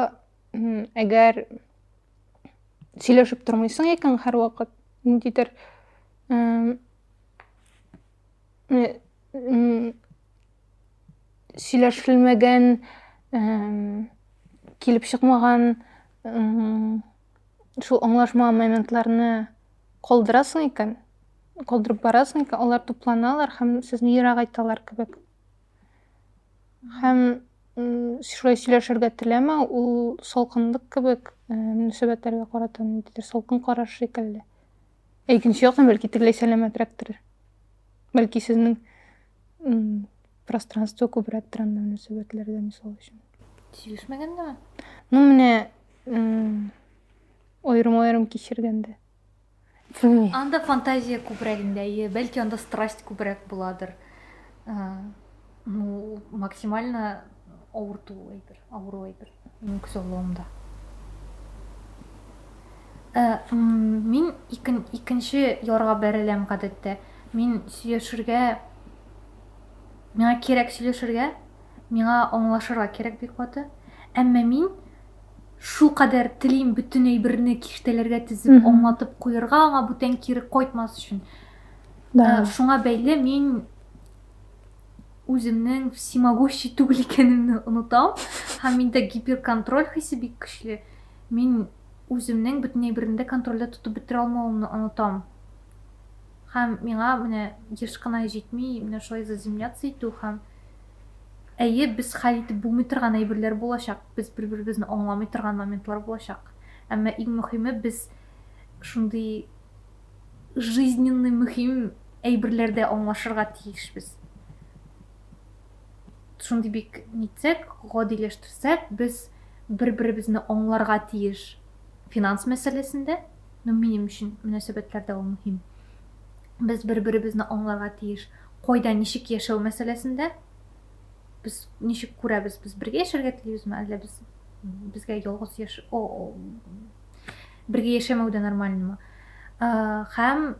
әгәр сөйләшеп тормыйсың икән һәрвакыт ниндидер сөйләшелмәгән килеп чыкмаган шул аңлашмаган моментларны калдырасың икән, калдырып барасың икән, алар тупланалар һәм сезне ерагайталар кебек. Һәм шулай сөйләшергә теләмәү ул салкынлык кебек, мөнәсәбәтләргә карата ниндидер салкын караш шикелле. Ә икенче яктан, бәлки, тегеләй сәламәтрәктер. Бәлки, сезнең пространство күбрәктер анда мөнәсәбәтләрдә, мисал өчен. Сөйләшмәгәндәме? Ну, менә Аерым-аерым кичергәндә. Белмим. Анда фантазия күбрәк инде, әйе, бәлки анда страсть күбрәк буладыр. Ну, максимально авырту әйбер, авыру әйбер, минем күзаллавымда. Мин икенче ярга бәреләм гадәттә. Мин сөйләшергә, миңа кирәк сөйләшергә, миңа аңлашырга кирәк бик каты. Әмма мин шулкадәр телим бөтен әйберне киштәләргә тезеп, аңлатып куерга, аңа бүтән кире кайтмас өчен. Да. Шуңа бәйле мин үземнең всемогущий түгел икәнемне онытам. Һәм миндә гиперконтроль хисе бик көчле. Мин үземнең бөтен әйберне дә контрольдә тотып бетерә алмавымны онытам. Һәм миңа менә еш кына җитми менә шулай заземляться итү һәм әйе, без хәл итеп булмый торган әйберләр булачак, без бер-беребезне аңламый торган моментлар булачак. Әмма иң мөһиме без шундый жизненный мөһим әйберләрдә аңлашырга тиешбез. Шундый бик нитсәк, гадиләштерсәк, без бер-беребезне аңларга тиеш финанс мәсьәләсендә, ну, минем өчен мөнәсәбәтләрдә ул мөһим. Без бер-беребезне аңларга тиеш кайда ничек яшәү мәсьәләсендә. Без ничек күрәбез, без бергә яшәргә телибезме, әллә без безгә ялгыз яш о, бергә яшәмәү дә нормальныймы? Һәм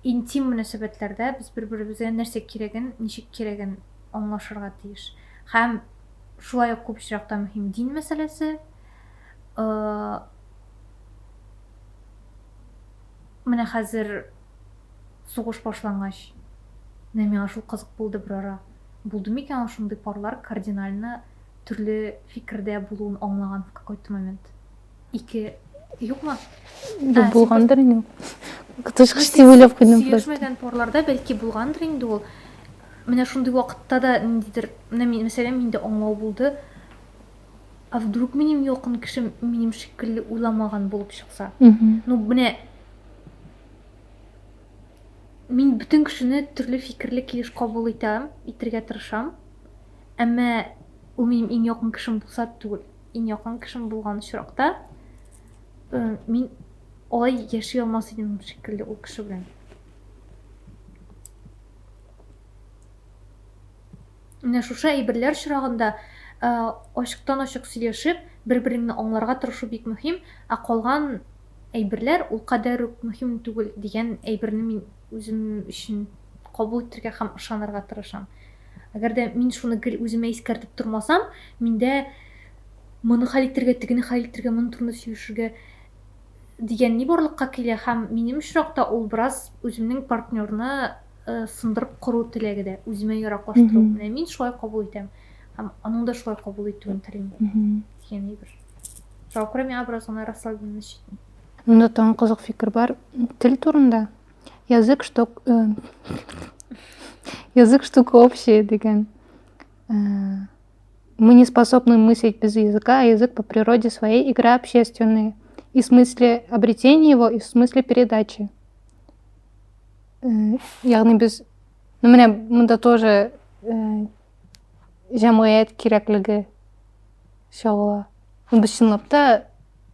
интим мөнәсәбәтләрдә без бер-беребезгә нәрсә кирәген, ничек кирәген аңлашырга тиеш. Һәм шулай ук күп очракта мөһим дин мәсьәләсе. Менә хәзер сугыш башлангач, менә миңа шул кызык булды бер ара. Булды микән ул шундый парлар кардинально төрле фикердә булуын аңлаган в какой-то момент? Ике юкмы? Юк, булгандыр инде. Коточкыч дип уйлап куйдым просто. Сөйләшмәгән парларда бәлки булгандыр инде ул. Менә шундый вакытта да ниндидер, менә мин, мәсәлән, миндә аңлау булды. А вдруг минем якын кешем минем шикелле уйламаган булып чыкса? Ну, менә мин бөтен кешене төрле фикерле килеш кабул итәм, итергә тырышам. Әмма ул минем иң якын кешем булса түгел. Иң якын кешем булган очракта э, мин алай яши алмас идем шикелле ул кеше белән. Менә шушы әйберләр очрагында ачыктан-ачык сөйләшеп, бер-береңне аңларга тырышу бик мөһим, ә калган әйберләр ул кадәр үк мөһим түгел дигән әйберне мин үзем өчен кабул итәргә һәм ышанырга тырышам. Әгәр дә мин шуны гел үземә искәртеп тормасам, миндә моны хәл итәргә, тегене хәл итәргә, моның турында сөйләшергә дигән ни барлыкка килә һәм минем очракта ул бераз үземнең партнерны э, сындырып кору теләге дә, үземә яраклаштыру. Менә мин шулай кабул итәм һәм аның да шулай кабул итүен телим дигән әйбер. Шуңа күрә миңа бераз гына расслабленность җитми. Монда тагын кызык фикер бар. Тел турында. Язык что э, язык штука общая дигән. Э, мы не способны мыслить без языка, а язык по природе своей игра общественная. И в смысле обретения его, и в смысле передачи. Э, ягъни без ну менә монда тоже э, җәмгыять кирәклеге чагыла. Ну, без чынлап та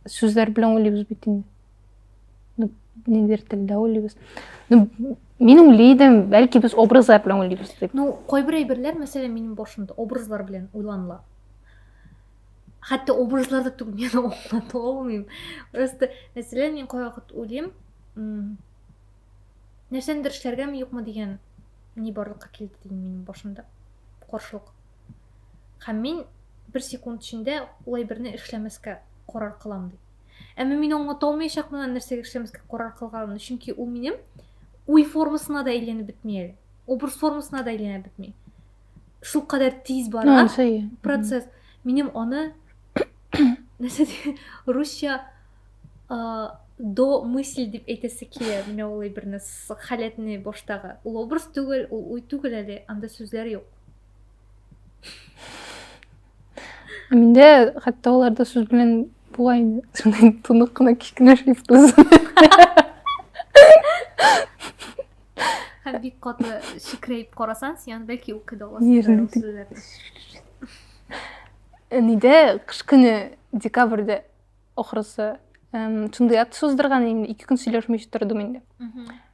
сүзләр белән уйлыйбыз бит инде. Ну, ниндидер телдә уйлыйбыз. Ну, мин уйлый идем, бәлки без образлар белән уйлыйбыз дип. Ну, кайбер әйберләр, мәсәлән, минем башымда образлар белән уйланыла. Хәтта образлар да түгел, мин аңлата алмыйм. Просто, мәсәлән, мин кайвакыт уйлыйм, нәрсәнедер эшләргәме юкмы дигән ни барлыкка килде дигән минем башымда каршылык. Һәм мин бер секунд эчендә ул әйберне эшләмәскә карар кылам ди. Әмма мин аңлата алмаячакмын аны нәрсәгә эшләмәскә карар кылганымны, чөнки ул минем уй формасына да әйләнеп бетми әле. Образ формасына да әйләнеп бетми. Шул кадәр тиз бара процесс. Минем аны нәрсә русча до мысль дип әйтәсе килә менә ул әйберне халәтне баштагы ул образ түгел ул уй түгел әле анда сүзләр юк миндә хәтта аларда сүз белән була инде шундай тонык кына кечкенә шрифт һәм бик каты чекрәеп карасаң син аны бәлки укый да аласың нидә кыш көне декабрьдә. Ахрысы. Шундый акция уздырган инде, 2 көн сөйләшмичә тордым инде.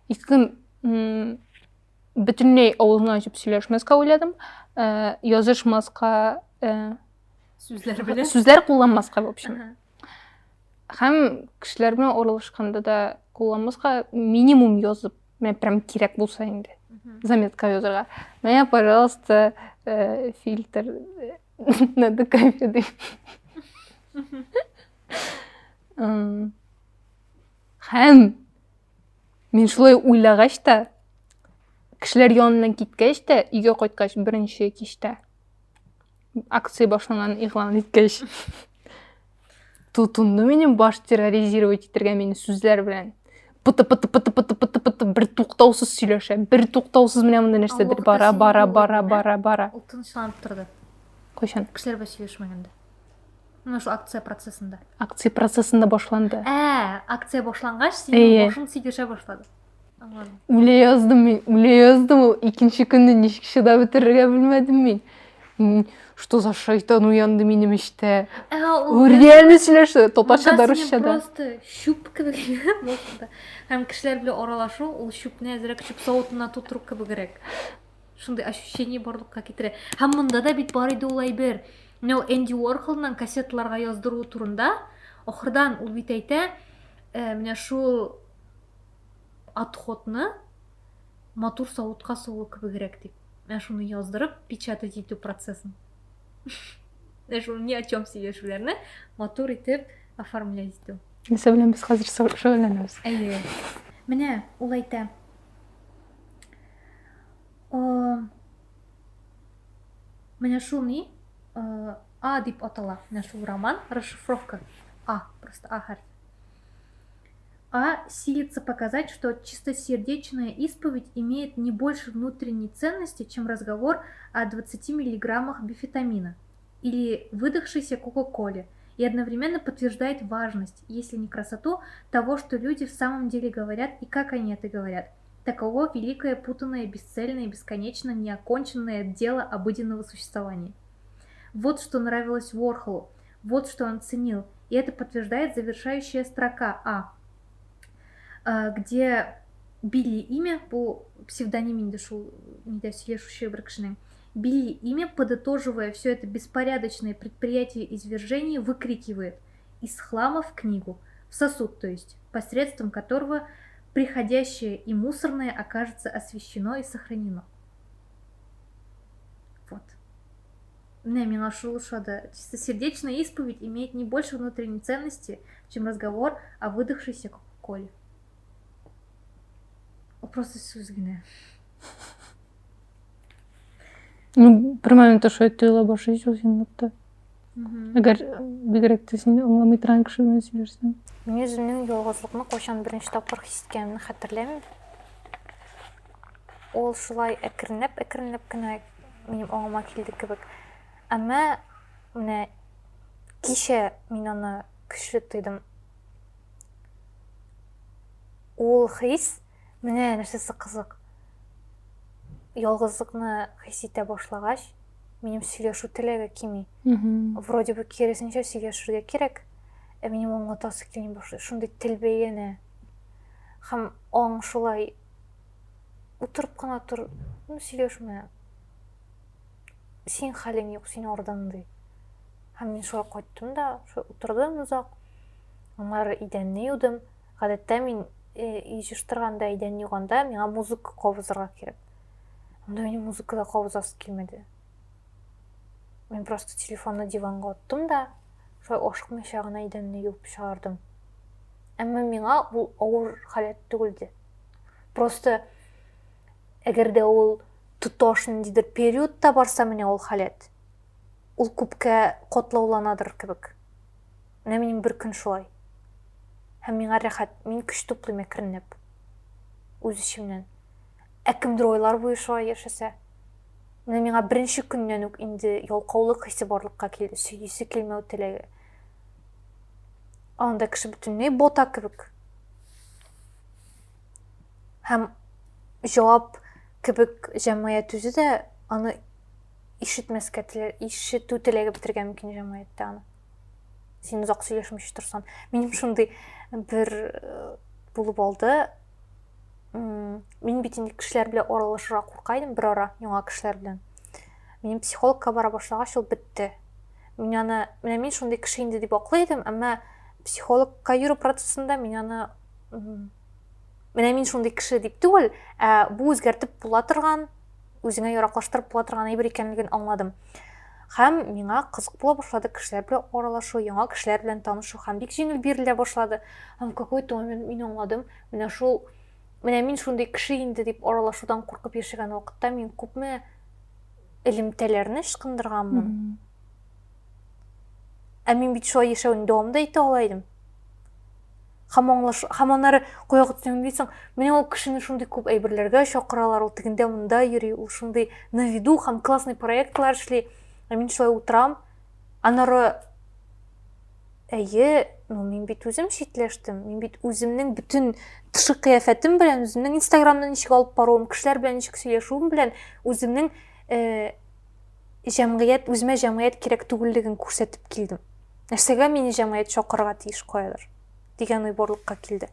2 көн бөтенләй авызны ачып сөйләшмәскә уйладым. Язышмаска, сүзләр белән сүзләр кулланмаска, в общем. Һәм кешеләр белән аралашканда да кулланмаска, минимум язып, менә прям кирәк булса инде. Заметка язырга. Менә, пожалуйста, фильтр надо кофе дип. Һәм мин шулай уйлагач та, кешеләр яныннан киткәч тә, өйгә кайткач беренче кичтә акция башланганын игълан иткәч, тотынды минем баш терроризировать итәргә мине сүзләр белән. Пыты пыты пыты пыты пыты пыты бер туктаусыз сөйләшә, бер туктаусыз менә монда нәрсәдер бара бара бара бара бара. Ул тынычланып торды. Кайчан? Кешеләр белән сөйләшмәгәндә. Менә шул акция процессында. Акция процессында башланды. Ә, акция башлангач, синең башың сөйләшә башлады. Аңладым. Үлә яздым мин, үлә яздым ул. Икенче көнне ничек чыдап бетерергә белмәдем мин. Что за шайтан уянды минем эчтә? Ә, ул реально сөйләште, татарча да, русча да. Просто чүп кебек башында. Һәм кешеләр белән аралашу, ул чүпне әзрәк чүп савытына тутыру кебегрәк. Шундый ощущение барлыкка китерә. Һәм монда да бит бар иде ул әйбер. Менә ул Энди Уорхолның кассеталарга яздыруы турында ахырдан ул бит әйтә, менә шул отходны матур савытка салу кебегрәк дип. Менә шуны яздырып, печатать итү процессын. Менә шул ни о чем сөйләшүләрне матур итеп оформлять итү. Нәрсә белән без хәзер шөгыльләнәбез? Әйе. Менә ул әйтә. Менә шул ни? А дип атала. Менә шул роман, расшифровка. А, просто А хәрефе. А силится показать, что чистосердечная исповедь имеет не больше внутренней ценности, чем разговор о 20 миллиграммах бифитамина или выдохшейся кока-коле, и одновременно подтверждает важность, если не красоту, того, что люди в самом деле говорят и как они это говорят. Таково великое, путанное, бесцельное, бесконечно неоконченное дело обыденного существования. Вот что нравилось Уорхолу, вот что он ценил, и это подтверждает завершающая строка А, где Билли имя, по псевдоним инде шул нидә сөйләшүче бер кешенең, Билли имя, подытоживая все это беспорядочное предприятие извержений, выкрикивает из хлама в книгу, в сосуд, то есть, посредством которого приходящее и мусорное окажется освещено и сохранено. Вот. Менә миңа шул ошады. Чистосердечная исповедь имеет не больше внутренней ценности, чем разговор о выдохшейся кока-коле. Ул просто сүз генә. Ну, бер моментта шулай тоела башлый ул чынлап та. Әгәр бигрәк тә син аңламый торган кеше белән сөйләшсәң. Мин үземнең ялгызлыкны кайчан беренче тапкыр хис иткәнемне хәтерләмим. Ул шулай әкренләп-әкренләп кенә минем аңыма килде кебек. Әмма менә кичә мин аны көчле тойдым. Ул хис, менә нәрсәсе кызык. Ялгызлыкны хис итә башлагач, минем сөйләшү теләге кими. Вроде бы киресенчә сөйләшергә кирәк, ә минем аңлатасы килми башлый. Шундый тел бәйләнә. Һәм аң шулай утырып кына тор, ну сөйләшмә. Син хәлең юк, син ардың ди. Һәм мин шулай кайттым да, шулай утырдым озак. Аннары идәнне юдым. Гадәттә мин өй җыештырганда, идән юганда миңа музыка кабызырга кирәк. Анда минем музыка да кабызасы килмәде. Мин просто телефонны диванга аттым да, шулай ашыкмыйча гына идәнне юып чыгардым. Әмма миңа ул авыр халәт түгелде. Просто әгәр дә ул тоташ ниндидер периодта барса менә ул халәт, ул күпкә катлауланадыр кебек. Менә минем бер көн шулай. Һәм миңа рәхәт, мин көч туплыйм әкренләп. Үз эчемнән. Ә кемдер айлар буе шулай яшәсә? Менә миңа беренче көннән үк инде ялкаулык хисе барлыкка килде, сөйлисе килмәү теләге. Анда кеше бөтенләй бота кебек. Һәм җавап кебек җәмгыять үзе дә аны ишетмәскә теләр, ишетү теләге бетергән мөмкин җәмгыятьтә аны. Син озак сөйләшмичә торсаң. Минем шундый бер э, булып алды. Мин бит инде кешеләр белән аралашырга курка идем бер ара, яңа кешеләр белән. Минем психологка бара башлагач, ул бетте. Мин аны, менә мин шундый кеше инде дип аклый идем, әмма психологка йөрү процессында мин аны менә мин шундый кеше дип түгел, ә бу үзгәртеп була торган, үзеңә яраклаштырып була торган әйбер икәнлеген аңладым. Һәм миңа кызык була башлады кешеләр белән аралашу, яңа кешеләр белән танышу һәм бик җиңел бирелә башлады. Һәм какой-то момент мин аңладым, менә шул менә мин шундый кеше инде дип аралашудан куркып яшәгән вакытта мин күпме элемтәләрне ычкындырганмын. Ә мин бит шулай яшәүне дәвам да итә ала идем. Һәм аңлаш, һәм аннары кайвакыт син уйлыйсың, менә ул кешене шундый күп әйберләргә чакыралар, ул тегендә монда йөри, ул шундый на виду һәм классный проектлар эшли. Ә мин шулай утырам. Аннары әйе, ну мин бит үзем читләштем. Мин бит үземнең бөтен тышкы кыяфәтем белән, үземнең Инстаграмны ничек алып баруым, кешеләр белән ничек сөйләшүем белән үземнең э, җәмгыять, үземә җәмгыять кирәк түгеллеген күрсәтеп килдем. Нәрсәгә мине җәмгыять чакырырга тиеш каядыр дигән уй барлыкка килде.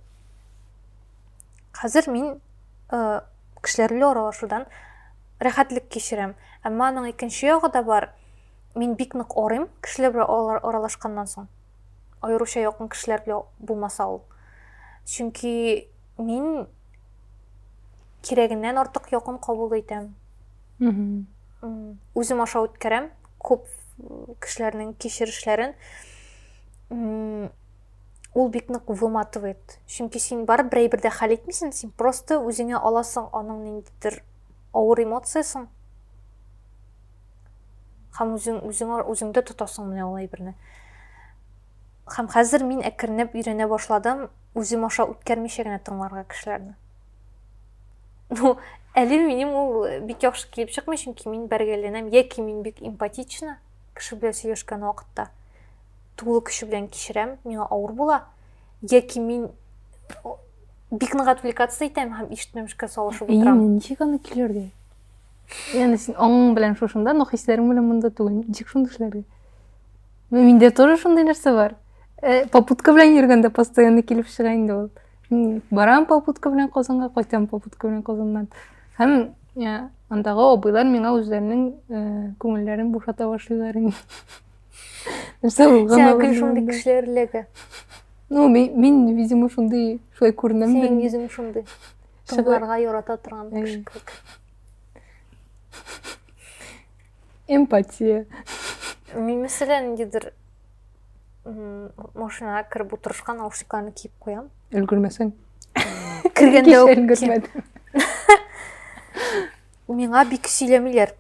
Хәзер мин э, кешеләр белән аралашудан рәхәтлек кичерәм. Әмма аның икенче ягы да бар. Мин бик нык арыйм кешеләр белән аралашканнан соң. Аеруча якын кешеләр белән булмаса ул. Чөнки мин кирәгеннән артык якын кабул итәм. Үзем аша үткәрәм күп кешеләрнең кичерешләрен. Ул бик нык выматывает. Чөнки син барып бер әйбер дә хәл итмисең, син просто үзеңә аласың аның ниндидер авыр эмоциясен. Һәм үзең үзең үзеңдә тотасың менә ул әйберне. Һәм хәзер мин әкренләп өйрәнә башладым үзем аша үткәрмичә генә тыңларга кешеләрне. Ну, әле минем ул бик яхшы килеп чыкмый, чөнки мин бәргәләнәм, яки мин бик эмпатична кеше белән сөйләшкән вакытта тулы көче белән кичерәм, миңа авыр була, яки мин бик нык отвлекаться итәм һәм ишетмәмешкә салышып утырам. Әйе, ничек аны көйләргә? Ягъни син аңың белән шушында, но хисләрең белән монда түгел. Ничек шундый эшләргә? Миндә тоже шундый нәрсә бар. Э, попутка белән йөргәндә постоянно килеп чыга инде ул. Мин барам попутка белән Казанга, кайтам попутка белән Казаннан. Һәм э, андагы абыйлар миңа үзләренең э, күңелләрен бушата башлыйлар инде. Нәрсә булган? Сиңа гел шундый кешеләр эләгә. Ну, мин, мин, видимо, шундый шулай күренәм. Синең йөзең шундый. Тыңларга ярата торган кеше кебек. Эмпатия. Мин, мәсәлән, ниндидер машинага кереп утырышка наушникларны киеп куям. Өлгермәсәң. Кергәндә Кичә үк өлгермәдем. Миңа бик сөйләмиләр.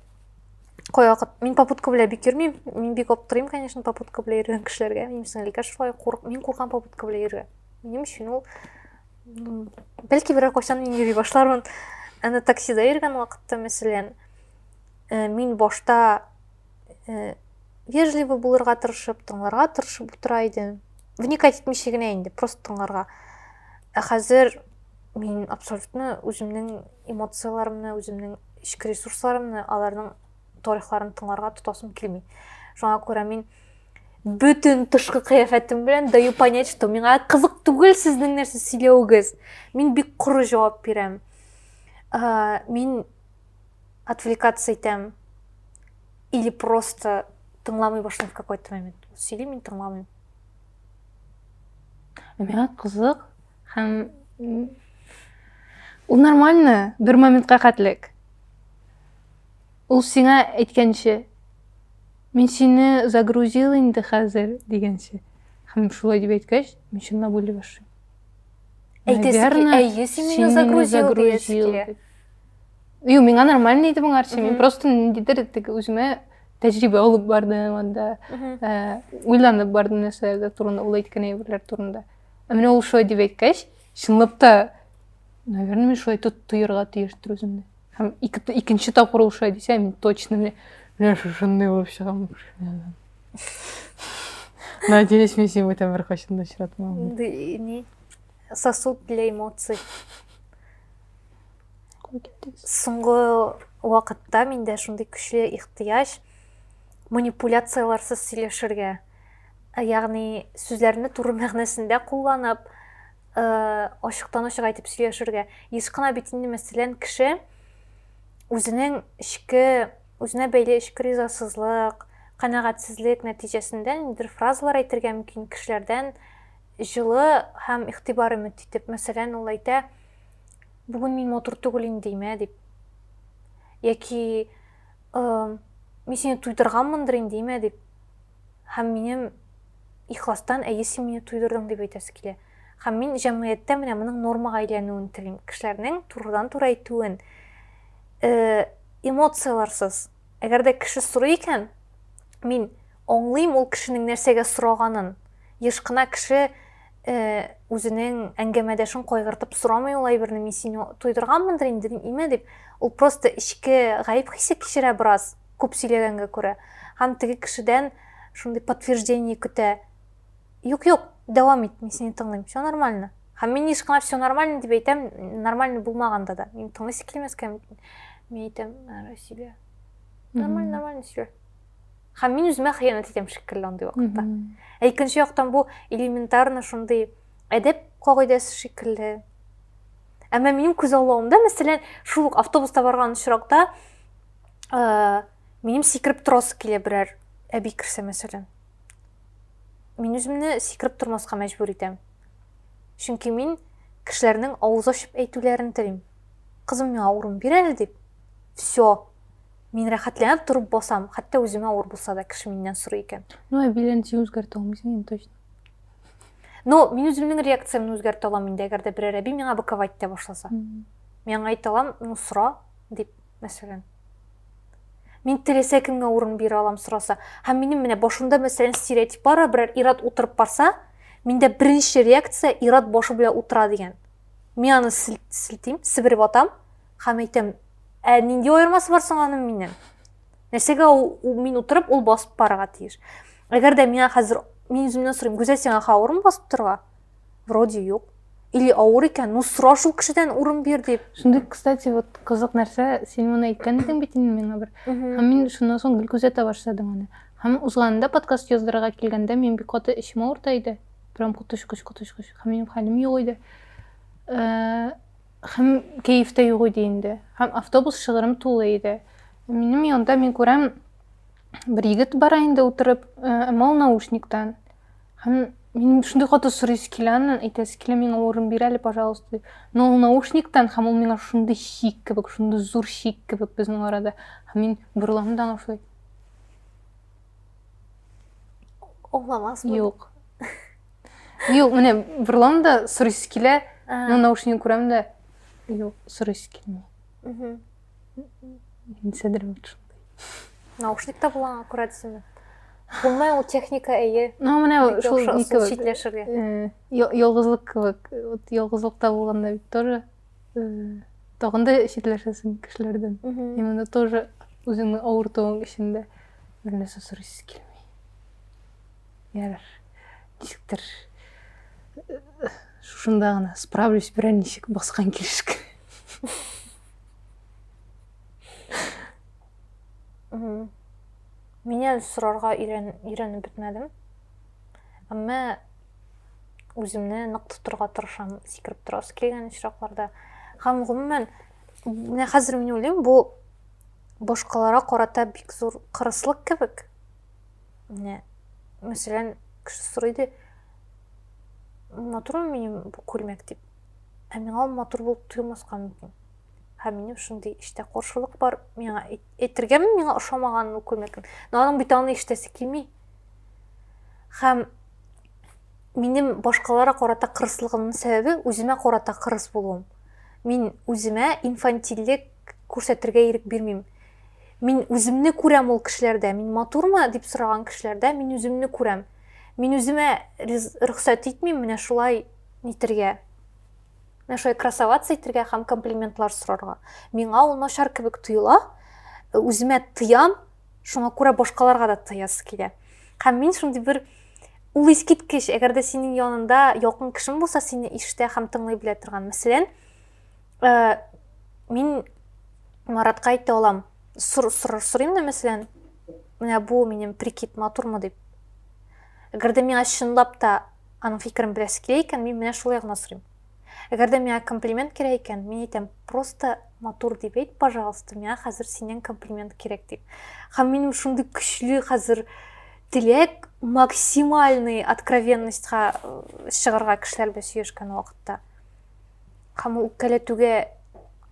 Кайвакыт мин попутка белән бик йөрмим. Мин бик аптырыйм, конечно, попутка белән йөргән кешеләргә. Минем сеңелкә шулай курк, мин куркам попутка белән йөрергә. Минем өчен ул бәлки берәр кайчан мин йөри башлармын. Әнә таксида йөргән вакытта, мәсәлән, э, мин башта э, вежливый булырга тырышып, тыңларга тырышып утыра идем. Вникать итмичә генә инде, просто тыңларга. Ә хәзер мин абсолютно үземнең эмоцияләремне, үземнең эчке ресурсларымны, аларның тарихларын тыңларга тотасым килми. Шуңа күрә мин бөтен тышкы кыяфәтем белән даю понять, что миңа кызык түгел сезнең нәрсә сөйләвегез. Мин бик коры җавап бирәм. Мин отвлекаться итәм или просто тыңламый башлыйм в какой-то момент. Сөйли, мин тыңламыйм. Миңа кызык һәм ул нормально бер моментка хәтлек. Ул сиңа әйткәнче, мин сине загрузил инде хәзер дигәнче. Һәм шулай дип әйткәч, мин чынлап уйлый башлыйм. Әйтәсе килә, әйе, син мине загрузил диясе килә. Юк, миңа нормально иде моңарчы. Мин просто ниндидер теге үземә тәҗрибә алып бардым анда. Э, уйланып бардым нәрсәләр турында, ул әйткән әйберләр турында. Ә менә ул шулай дип әйткәч, чынлап та, наверное, мин шулай тоерга тиештер үземне. Һәм икенче тапкыр ул шулай дисә, мин точно менә менә шушындый булып чыгам. Надеюсь, мин сине бүтән беркайчан да очратмам. Ни? Сосуд для эмоций. Соңгы вакытта миндә шундый көчле ихтыяҗ манипуляцияләрсез сөйләшергә. Ягъни сүзләрне туры мәгънәсендә кулланып, ачыктан-ачык әйтеп сөйләшергә. Еш кына бит инде, мәсәлән, кеше үзенең эчке, үзенә бәйле эчке ризасызлык, канәгатьсезлек нәтиҗәсендә ниндидер фразалар әйтергә мөмкин кешеләрдән җылы һәм игътибар өмет итеп. Мәсәлән, ул әйтә, бүген мин матур түгел инде, имә, дип. Яки, мин сине туйдырганмындыр инде, имә, дип. Һәм минем ихластан, әйе, син мине туйдырдың, дип әйтәсе килә. Һәм мин җәмгыятьтә менә моның нормага әйләнүен телим. Кешеләрнең турыдан-туры әйтүен, э, эмоцияләрсез. Әгәр дә кеше сорый икән, мин аңлыйм ул кешенең нәрсәгә сораганын. Еш кына кеше э, үзенең әңгәмәдәшен кайгыртып сорамый ул әйберне, мин сине туйдырганмындыр инде, име дип. Ул просто эчке гаеп хисе кичерә бераз. Күп сөйләгәнгә күрә. Һәм теге кешедән шундый подтверждение көтә. Юк, юк, дәвам ит, мин сине тыңлыйм, все нормально. Һәм мин еш кына все нормально дип әйтәм, нормально булмаганда да. Мин тыңлыйсы килмәскә мөмкин. Мин әйтәм, сөйлә. Нормально, нормально сөйлә. Һәм мин үземә хыянәт итәм шикелле андый вакытта. Ә икенче яктан бу элементарно шундый әдәп кагыйдәсе шикелле. Әмма минем күз аллавымда, мәсәлән, шул ук автобуста барган очракта, Э, минем сикереп торасы килә берәр әби керсә, мәсәлән. Мин үземне сикереп тормаска мәҗбүр итәм. Чөнки мин кешеләрнең авыз ачып әйтүләрен телим. Кызым миңа урын бир әле дип. Все. Мин рәхәтләнеп торып басам, хәтта үземә авыр булса да, кеше миннән сорый икән. Ну, әбиләрне син үзгәртә алмыйсың инде точно. Но мин үземнең реакциямне үзгәртә алам инде, әгәр дә берәр әби миңа быковать итә башласа. Мин аңа әйтә алам, ну, сора, дип. Мәсәлән. Мин теләсә кемгә урын бирә алам сораса. Һәм минем менә башымда, мәсәлән, стереотип бар, берәр ир-ат утырып барса, миндә беренче реакция ир-ат башы белән утыра дигән. Мин аны селтим, себереп атам һәм әйтәм, ә нинди аермасы бар соң аның миннән? Нәрсәгә ул, ул мин утырып, ул басып барырга тиеш? Әгәр дә миңа хәзер мин үземнән сорыйм, Гүзәл, сиңа авырмы басып торырга? Вроде юк. Или авыр икән, ну сора шул кешедән урын бир дип. Шундый, кстати, вот кызык нәрсә, син моны әйткән идең бит инде миңа бер. Һәм мин шуннан соң гел күзәтә башладым аны. Һәм узганда подкаст яздырырга килгәндә мин бик каты эчем авырта иде. Прям коточкыч, коточкыч. Һәм минем хәлем юк иде. Э, һәм кәеф тә юк иде инде. Һәм автобус шыгрым тулы иде. Минем янда мин күрәм, бер егет бара инде утырып, э, әмма ул наушниктан. Һәм минем шундый каты сорыйсы килә аннан, әйтәсе килә, миңа урын бир әле, пожалуйста, дип. Но ул наушниктан һәм ул миңа шундый чик кебек, шундый зур чик кебек безнең арада. Һәм мин борылам да аңа шулай. Аңламасмы? Юк. Юк, менә борылам да сорыйсы килә, но наушник күрәм дә, юк, сорыйсы килми. Нәрсәдер вот шундый. Наушник та була аңа күрә дисеңме? Гомумән ул техника әйе. Ну, менә шул ни кебек. Читләшергә. Э, ялгызлык кебек. Вот ялгызлыкта булганда бит тоже э, тагын да читләшәсең кешеләрдән. Именно тоже үзеңнең авыртуың эчендә бер нәрсә сорыйсы килми. Ярар. Ничектер э, шушында гына справлюсь берәр ничек баскан килеш. Мин әле сорарга өйрән, өйрәнеп бетмәдем. Әмма үземне нык тотырга тырышам, сикереп торасы килгән очракларда. Һәм гомумән, менә хәзер мин уйлыйм, бу башкаларга карата бик зур кырыслык кебек. Менә, мәсәлән, кеше сорый ди, матурмы минем бу күлмәк дип. Ә миңа ул матур булып тоелмаска мөмкин. Һәм минем шундый эчтә каршылык бар. Миңа әйтергәме миңа ошамаган ул күлмәкнең. Но аның бит аны ишетәсе килми. Һәм минем башкаларга карата кырыслыгымның сәбәбе үземә карата кырыс булуым. Мин үземә инфантильлек күрсәтергә ирек бирмим. Мин үземне күрәм ул кешеләрдә. Мин матурмы дип сораган кешеләрдә мин үземне күрәм. Мин үземә рөхсәт итмим менә шулай нитергә. Менә шулай красоваться итергә һәм комплиментлар сорарга. Миңа ул начар кебек тоела. Үземә тыям, шуңа күрә башкаларга да тыясы килә. Һәм мин шундый бер ул искиткеч, әгәр дә синең янында якын кешең булса, сине ишетә һәм тыңлый белә торган. Мәсәлән, э, мин Маратка әйтә алам, сор, сор, сорыйм да, мәсәлән, менә бу минем прикид матурмы дип. Әгәр дә миңа чынлап та аның фикерен беләсе килә икән, мин менә шулай гына сорыйм. Әгәр дә миңа комплимент кирәк икән, мин әйтәм, просто матур дип әйт, пожалуйста, миңа хәзер синнән комплимент кирәк дип. Һәм минем шундый көчле хәзер теләк максимальный откровенностька э, чыгарга кешеләр белән сөйләшкән вакытта. Һәм ул үпкәләтүгә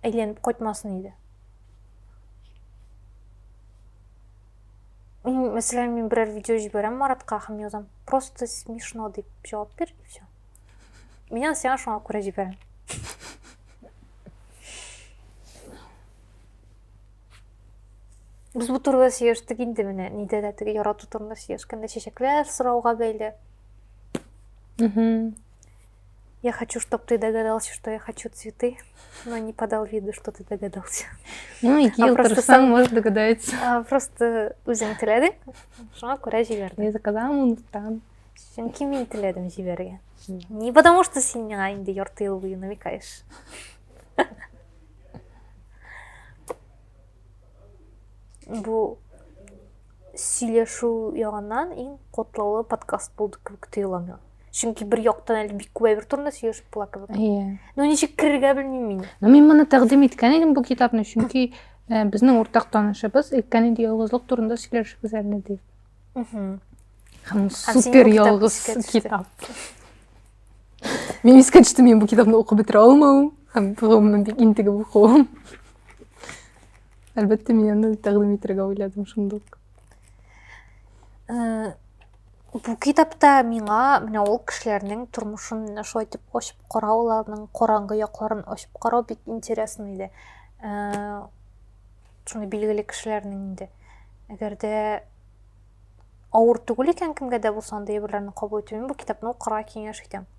әйләнеп кайтмасын иде. Мин, мәсәлән, мин берәр видео җибәрәм Маратка һәм язам, просто смешно дип җавап бир, и все. Мин аны сиңа шуңа күрә җибәрәм. Без бу турыда сөйләштек инде менә, нидә дә теге ярату турында сөйләшкәндә чәчәкләр сорауга бәйле. Я хочу, чтобы ты догадался, что я хочу цветы, но не подал виду, что ты догадался. Ну, ике ел тырышсаң, может, догадается. А, просто үзең теләдең, шуңа күрә җибәрдем. Я заказала оныттым. Чөнки мин теләдем җибәрергә. Не потому, что син миңа инде ярты ел буе намекаешь. Бу сөйләшү ягыннан иң катлаулы подкаст булды кебек тоела миңа. Чөнки бер яктан әле бик күп әйбер турында сөйләшеп була кебек. Әйе. Ну ничек керергә белмим мин. Ну мин моны тәкъдим иткән идем бу китапны, чөнки э, безнең уртак танышыбыз әйткән иде ялгызлык турында сөйләшегез әле дип. Һәм супер ялгыз китап. Мин искә төште, мин бу китапны укып бетерә алмавым һәм гомумән бик интегеп укуым. Әлбәттә, мин аны тәкъдим итәргә уйладым шундук. Э, бу китапта миңа менә ул кешеләрнең тормышын менә шулай итеп ачып карау, аларның караңгы якларын ачып карау бик интересно иде. Э, шундый билгеле кешеләрнең инде. Әгәр дә авыр түгел икән кемгә дә булса андый әйберләрне кабул итү, мин бу китапны укырга киңәш итәм.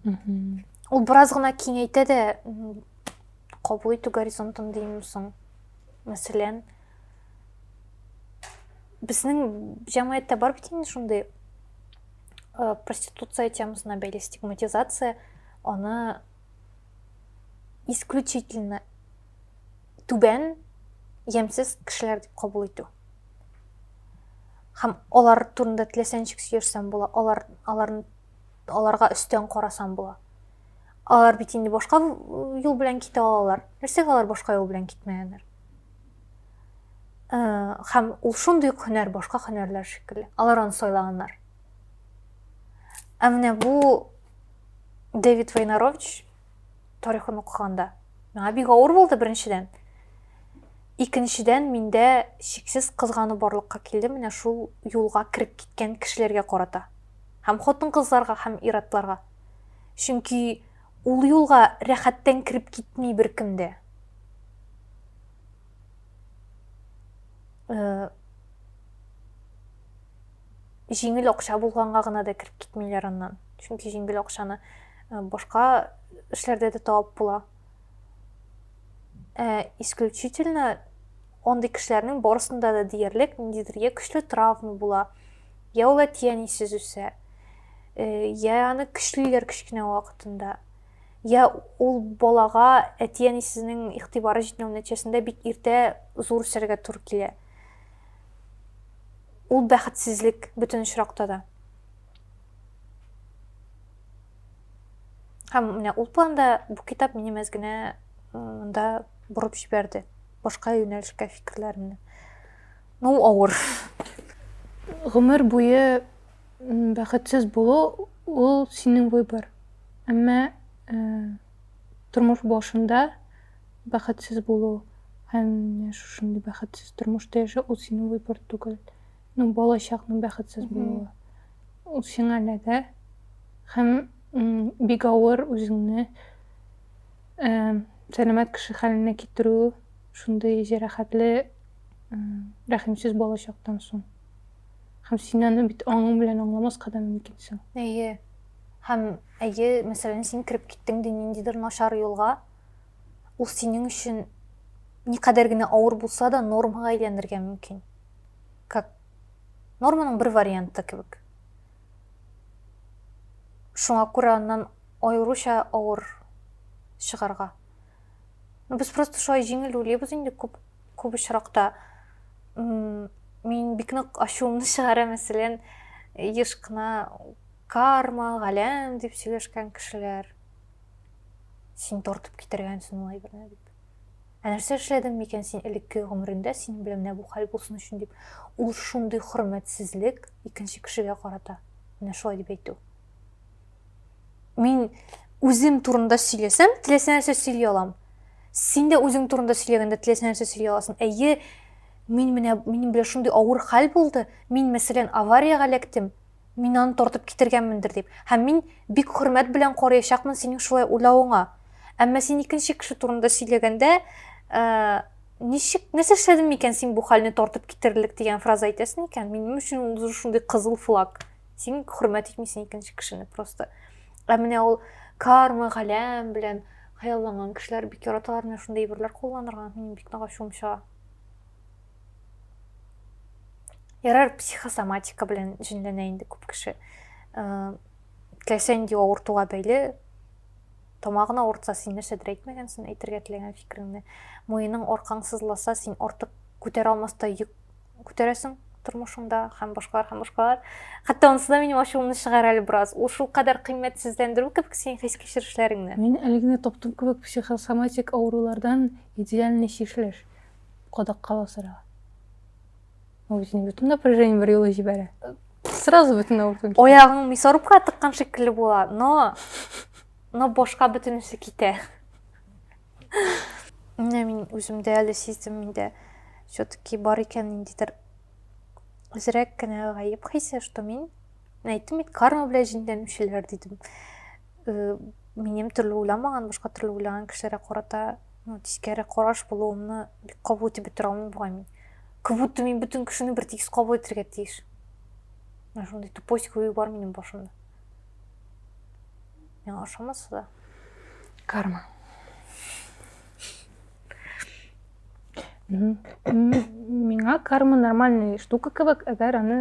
Ул бераз гына киңәйтә дә кабул итү горизонтын димме соң? Мәсәлән, безнең җәмгыятьтә бар бит инде шундый э, проституция темасына бәйле стигматизация, аны исключительно түбән, ямьсез кешеләр дип кабул итү. Һәм алар турында теләсә ничек сөйләшсәң була, алар аларны аларга өстән карасам була. Алар бит инде башка юл белән китә алалар. Нәрсәгә алар башка юл белән китмәгәннәр? Э, һәм ул шундый ук һөнәр, башка һөнәрләр шикелле. Алар аны сайлаганнар. Ә менә бу Дэвид Войнарович тарихын укыганда миңа бик авыр булды беренчедән. Икенчедән, миндә чиксез кызгану барлыкка килде менә шул юлга кереп киткән кешеләргә карата. Һәм хатын-кызларга, һәм ир-атларга. Чөнки ул юлга рәхәттән кереп китми беркем дә. Э, җиңел акча булганга гына да кереп китмиләр аннан. Чөнки җиңел акчаны э, башка эшләрдә дә табып була. Ә исключительно андый кешеләрнең барысында да диярлек ниндидер я көчле травма була, я ул әти-әнисез үсә, э, я аны көчлиләр кечкенә вакытында, я ул балага әти-әнисенең игътибары җитмәү нәтиҗәсендә бик иртә зур үсәргә туры килә. Ул бәхетсезлек бөтен очракта да. Һәм менә ул планда бу китап мине әз генә монда борып җибәрде. Башка юнәлешкә фикерләремне. Ну, авыр. Гомер буе бәхетсез булу ул синең выбор. Әмма э, тормыш башында бәхетсез булу һәм шушындый бәхетсез тормышта яшәү ул синең выбор түгел. Ну, балачакның бәхетсез булуы. Ул сиңа эләгә һәм бик авыр үзеңне э, сәламәт кеше хәленә китерү шундый җәрәхәтле рәхимсез балачактан соң. Һәм син аны бит аңың белән аңламаска да мөмкинсең. Әйе. Һәм әйе, мәсәлән, син кереп киттең ди ниндидер начар юлга, ул синең өчен никадәр генә авыр булса да нормага әйләнергә мөмкин. Как норманың бер варианты кебек. Шуңа күрә аннан аеруча авыр чыгарга. Ну, без просто шулай җиңел уйлыйбыз инде күп күп очракта. Мин бик нык ачуымны чыгара, мәсәлән, еш кына карма, галәм дип сөйләшкән кешеләр. Син тартып китергәнсең ул әйберне дип. Ә нәрсә эшләдең микән син элекке гомереңдә синең белән менә бу хәл булсын өчен дип. Ул шундый хөрмәтсезлек икенче кешегә карата. Менә шулай дип әйтү. Мин үзем турында сөйләсәм, теләсә нәрсә сөйли алам. Син дә үзең турында сөйләгәндә теләсә нәрсә сөйли аласың. Әйе, мин менә минем белән шундый авыр хәл булды. Мин, мәсәлән, авариягә эләктем. Мин аны тартып китергәнмендер дип. Һәм мин бик хөрмәт белән караячакмын синең шулай уйлавыңа. Әмма син икенче кеше турында сөйләгәндә, э, ничек, нәрсә эшләдең микән син бу хәлне тартып китерерлек дигән фраза әйтәсең икән, минем өчен ул шундый кызыл флаг. Син хөрмәт итмисең икенче кешене просто. Ә менә ул карма, галәм белән хыялланган кешеләр бик яраталар менә шундый әйберләр кулланырга. Минем бик нык ачуым чыга. Ярар, психосоматика белән җенләнә инде күп кеше. Э, теләсә нинди авыртуга бәйле тамагын авыртса, син нәрсәдер әйтмәгәнсең, әйтергә теләгән фикереңне. Муеның аркаң сызласа, син артык күтәрә алмастай йөк күтәрәсең тормышыңда һәм башкалар һәм башкалар. Хәтта анысы да минем ачуымны чыгара әле бераз. Ул шулкадәр кыйммәтсезләндерү кебек синең хис-кичерешләреңне. Мин әле генә таптым кебек психосоматик авырулардан идеальный чишелеш. Кадакка басарга. Ул бит инде бөтен напряжение бер юлы җибәрә. Сразу бөтен авырту китә. Аягың мясорубкага тыккан шикелле була, но но башка бөтенесе китә. Менә мин үземдә әле сиздем, миндә все-таки бар икән ниндидер әзрәк кенә гаеп хисе, что мин әйттем бит, карма белән җенләнүчеләр дидем. Э, минем төрле уйламаган, башка төрле уйлаган кешеләргә карата ну, тискәре караш булуымны бик кабул итеп бетерә алмыйм бугай мин. Как будто мин бөтен кешене бер тигез кабул итәргә тиеш. Менә шундый тупой уй бар минем башымда. Миңа ошамаса да. Карма. Миңа карма нормальный штука кебек, әгәр аны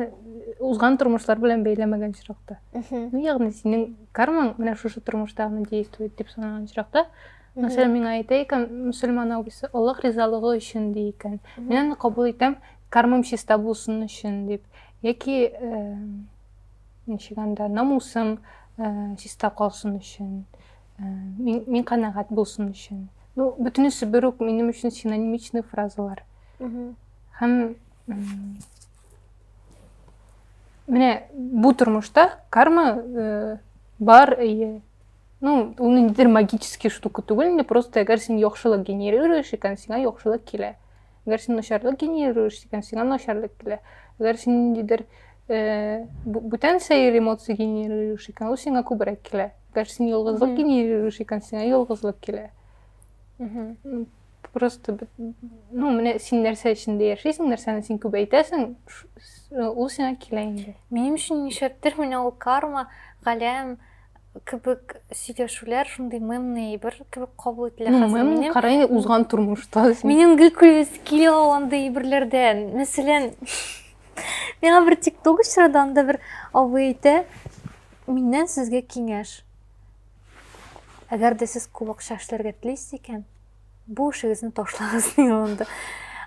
узган тормышлар белән бәйләмәгән очракта. Ну, ягъни синең кармаң менә шушы тормышта гына действует дип санаган очракта, мәсәлән, миңа әйтә икән, мөселман абыйсы, Аллаһ ризалыгы өчен ди икән. Мин аны кабул итәм, кармам чиста булсын өчен дип. Яки ничек анда, намусым чиста калсын өчен. Мин, мин канәгать булсын өчен. Ну, бөтенесе бер үк минем өчен синонимичный фразалар. Һәм менә бу тормышта карма э, бар, әйе. Ну, ул ниндидер магический штука түгел, инде просто әгәр син яхшылык генерируешь икән, сиңа яхшылык килә. Әгәр син начарлык генерируешь икән, сиңа начарлык килә. Әгәр син ниндидер э, бүтән сәер эмоция генерируешь икән, ул сиңа күбрәк килә. Әгәр син ялгызлык генерируешь икән, сиңа ялгызлык килә. Просто, ну, менә син нәрсә эчендә яшисең, нәрсәне син күп әйтәсең, ул сиңа килә инде. Минем өчен нишләптер менә ул карма, галәм кебек сөйләшүләр шундый мемный әйбер кебек кабул ителә хәзер. Ну, мем, кара инде узган тормышта. Минем гел көләсе килә андый әйберләрдән. Мәсәлән, миңа бер тикток очрады, анда бер абый әйтә, Миннән сезгә киңәш. Әгәр дә сез күп акча эшләргә телисез икән, бу эшегезне ташлагыз ди анда.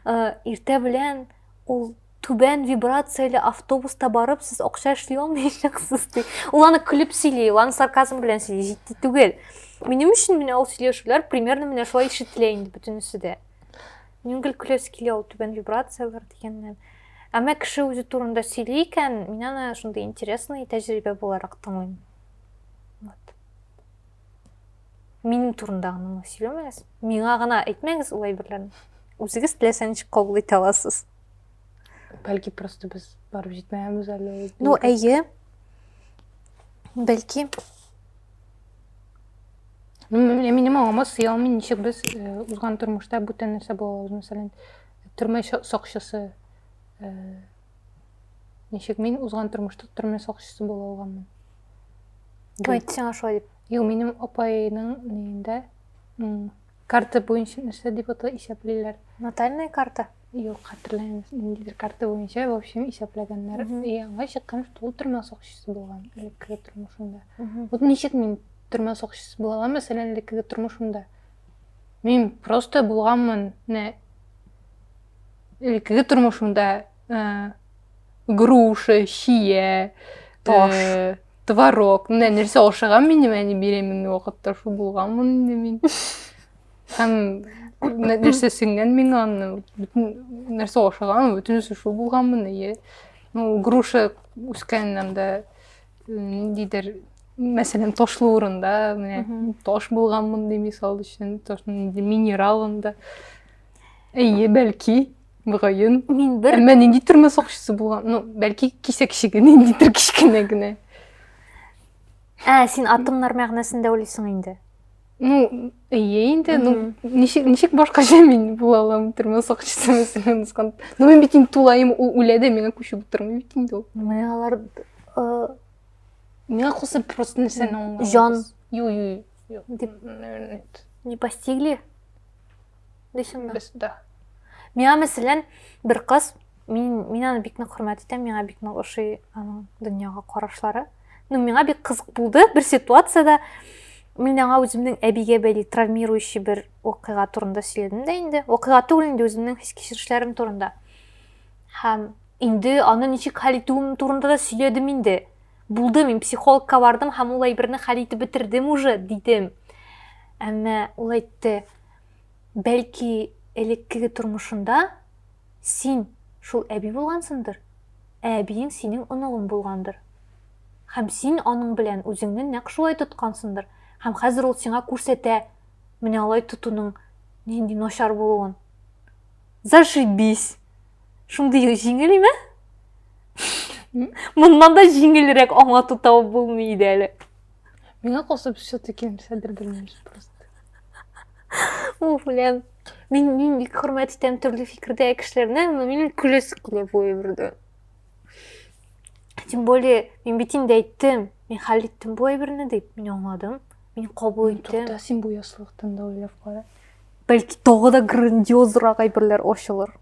Э, иртә белән ул түбән вибрацияле автобуста барып сез акча эшли алмаячаксыз ди. Ул аны көлеп сөйли, ул аны сарказм белән сөйли, җитди түгел. Минем өчен менә ул сөйләшүләр примерно менә шулай ишетелә инде бөтенесе дә. Минем гел көләсе килә ул түбән вибрацияләр дигәннән. Әмма кеше үзе турында сөйли икән, мин аны шундый интересный тәҗрибә буларак тыңлыйм. Вот. Минем турында гына сөйләмәгез. Миңа гына әйтмәгез ул әйберләрне. Үзегез теләсә ничек кабул итә аласыз. Бәлки просто без барып җитмәгәнбез әле. Ну, әйе. Бәлки. Минем аңыма сыя алмый, ничек без э, узган тормышта бүтән нәрсә була алабыз, мәсәлән, төрмә сакчысы э, ничек мин узган тормышта төрмә сакчысы була алганмын. Кем әйтте сиңа шулай дип? Юк, минем апайның нигендә карта буенча нәрсә дип ата исәплиләр. Натальная карта? Юк, хәтерләмим. Ниндидер карта буенча, в общем, исәпләгәннәр. И аңа чыккан, что ул төрмә сакчысы булган элеккеге тормышында. Вот ничек мин төрмә сакчысы була алам, мәсәлән, элеккеге тормышымда? Мин просто булганмын, менә элеккеге тормышымда Груша, чия, таш, творог. Менә нәрсә ашаган минем әни беременный вакытта шул булганмын инде мин. Һәм нәрсә сеңгән миңа аны, бөтен нәрсә ашаган, бөтенесе шул булганмын, әйе. Ну, груша үскән анда ниндидер, мәсәлән, ташлы урында, менә таш булганмын ди, мисал өчен, ташның нинди минерал анда. Әйе, бәлки, мөгаен. Мин бер Әмма нинди төрмә сакчысы булган? Ну, бәлки кисәкчеге ниндидер кечкенә генә. Ә, син атомнар мәгънәсендә уйлыйсың инде. Ну, әйе инде, ну, ничек, ничек башкача мин була алам төрмә сакчысы мәсәлән, узган. Ну, мин бит инде тулаем, ул үлә дә миңа күчеп утырмый бит инде ул. Менә алар Миңа калса просто нәрсәне аңламыйбыз. Җан. Ю, ю, ю. Дип. Наверное, нет. Не постигли? Дисеңме? Без, да. Миңа, мәсәлән, бер кыз, мин, мин аны бик нык хөрмәт итәм, миңа бик нык ошый аның дөньяга карашлары. Ну, миңа бик кызык булды бер ситуацияда мин аңа үземнең әбигә бәйле травмирующий бер вакыйга турында сөйләдем дә инде. Вакыйга түгел инде, үземнең хис-кичерешләрем турында. Һәм инде аны ничек хәл итүем турында да сөйләдем инде. Булды, мин психологка бардым һәм ул әйберне хәл итеп бетердем уже, дидем. Әмма ул әйтте, бәлки элеккеге тормышында син шул әби булгансыңдыр, ә әбиең синең оныгың булгандыр. Һәм син аның белән үзеңне нәкъ шулай тоткансыңдыр. Һәм хәзер ул сиңа күрсәтә менә алай тотуның нинди начар булуын. Зашибись! Шундый җиңел име? Моннан да җиңелрәк аңлату табып булмый иде әле. Миңа калса без все-таки нәрсәдер белмибез просто. Уф, блин. Мин, мин бик хөрмәт итәм төрле фикердәге кешеләрне, но минем көләсе килә бу әйбердән. Тем более, мин бит инде әйттем, мин хәл иттем бу әйберне дип, мин аңладым, мин кабул иттем. Тукта, син бу яссылыктан да уйлап кара. Бәлки тагы да грандиозрак әйберләр ачылыр.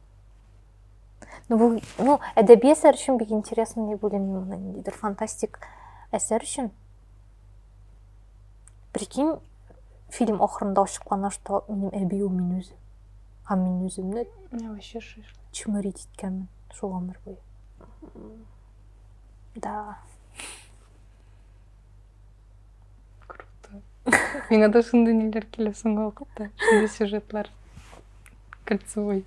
Ну, бу, ну, әдәби әсәр өчен бик интересно дип уйлыйм мин моны, ниндидер фантастик әсәр өчен. Прикинь, фильм ахырында ачыклана, что минем әби ул мин үзем. Һәм мин үземне Я вообще шишла. чмырить иткәнмен шул гомер буе. Да. Круто. Миңа да шундый ниләр килә соңгы вакытта. Шундый сюжетлар. Кольцевой.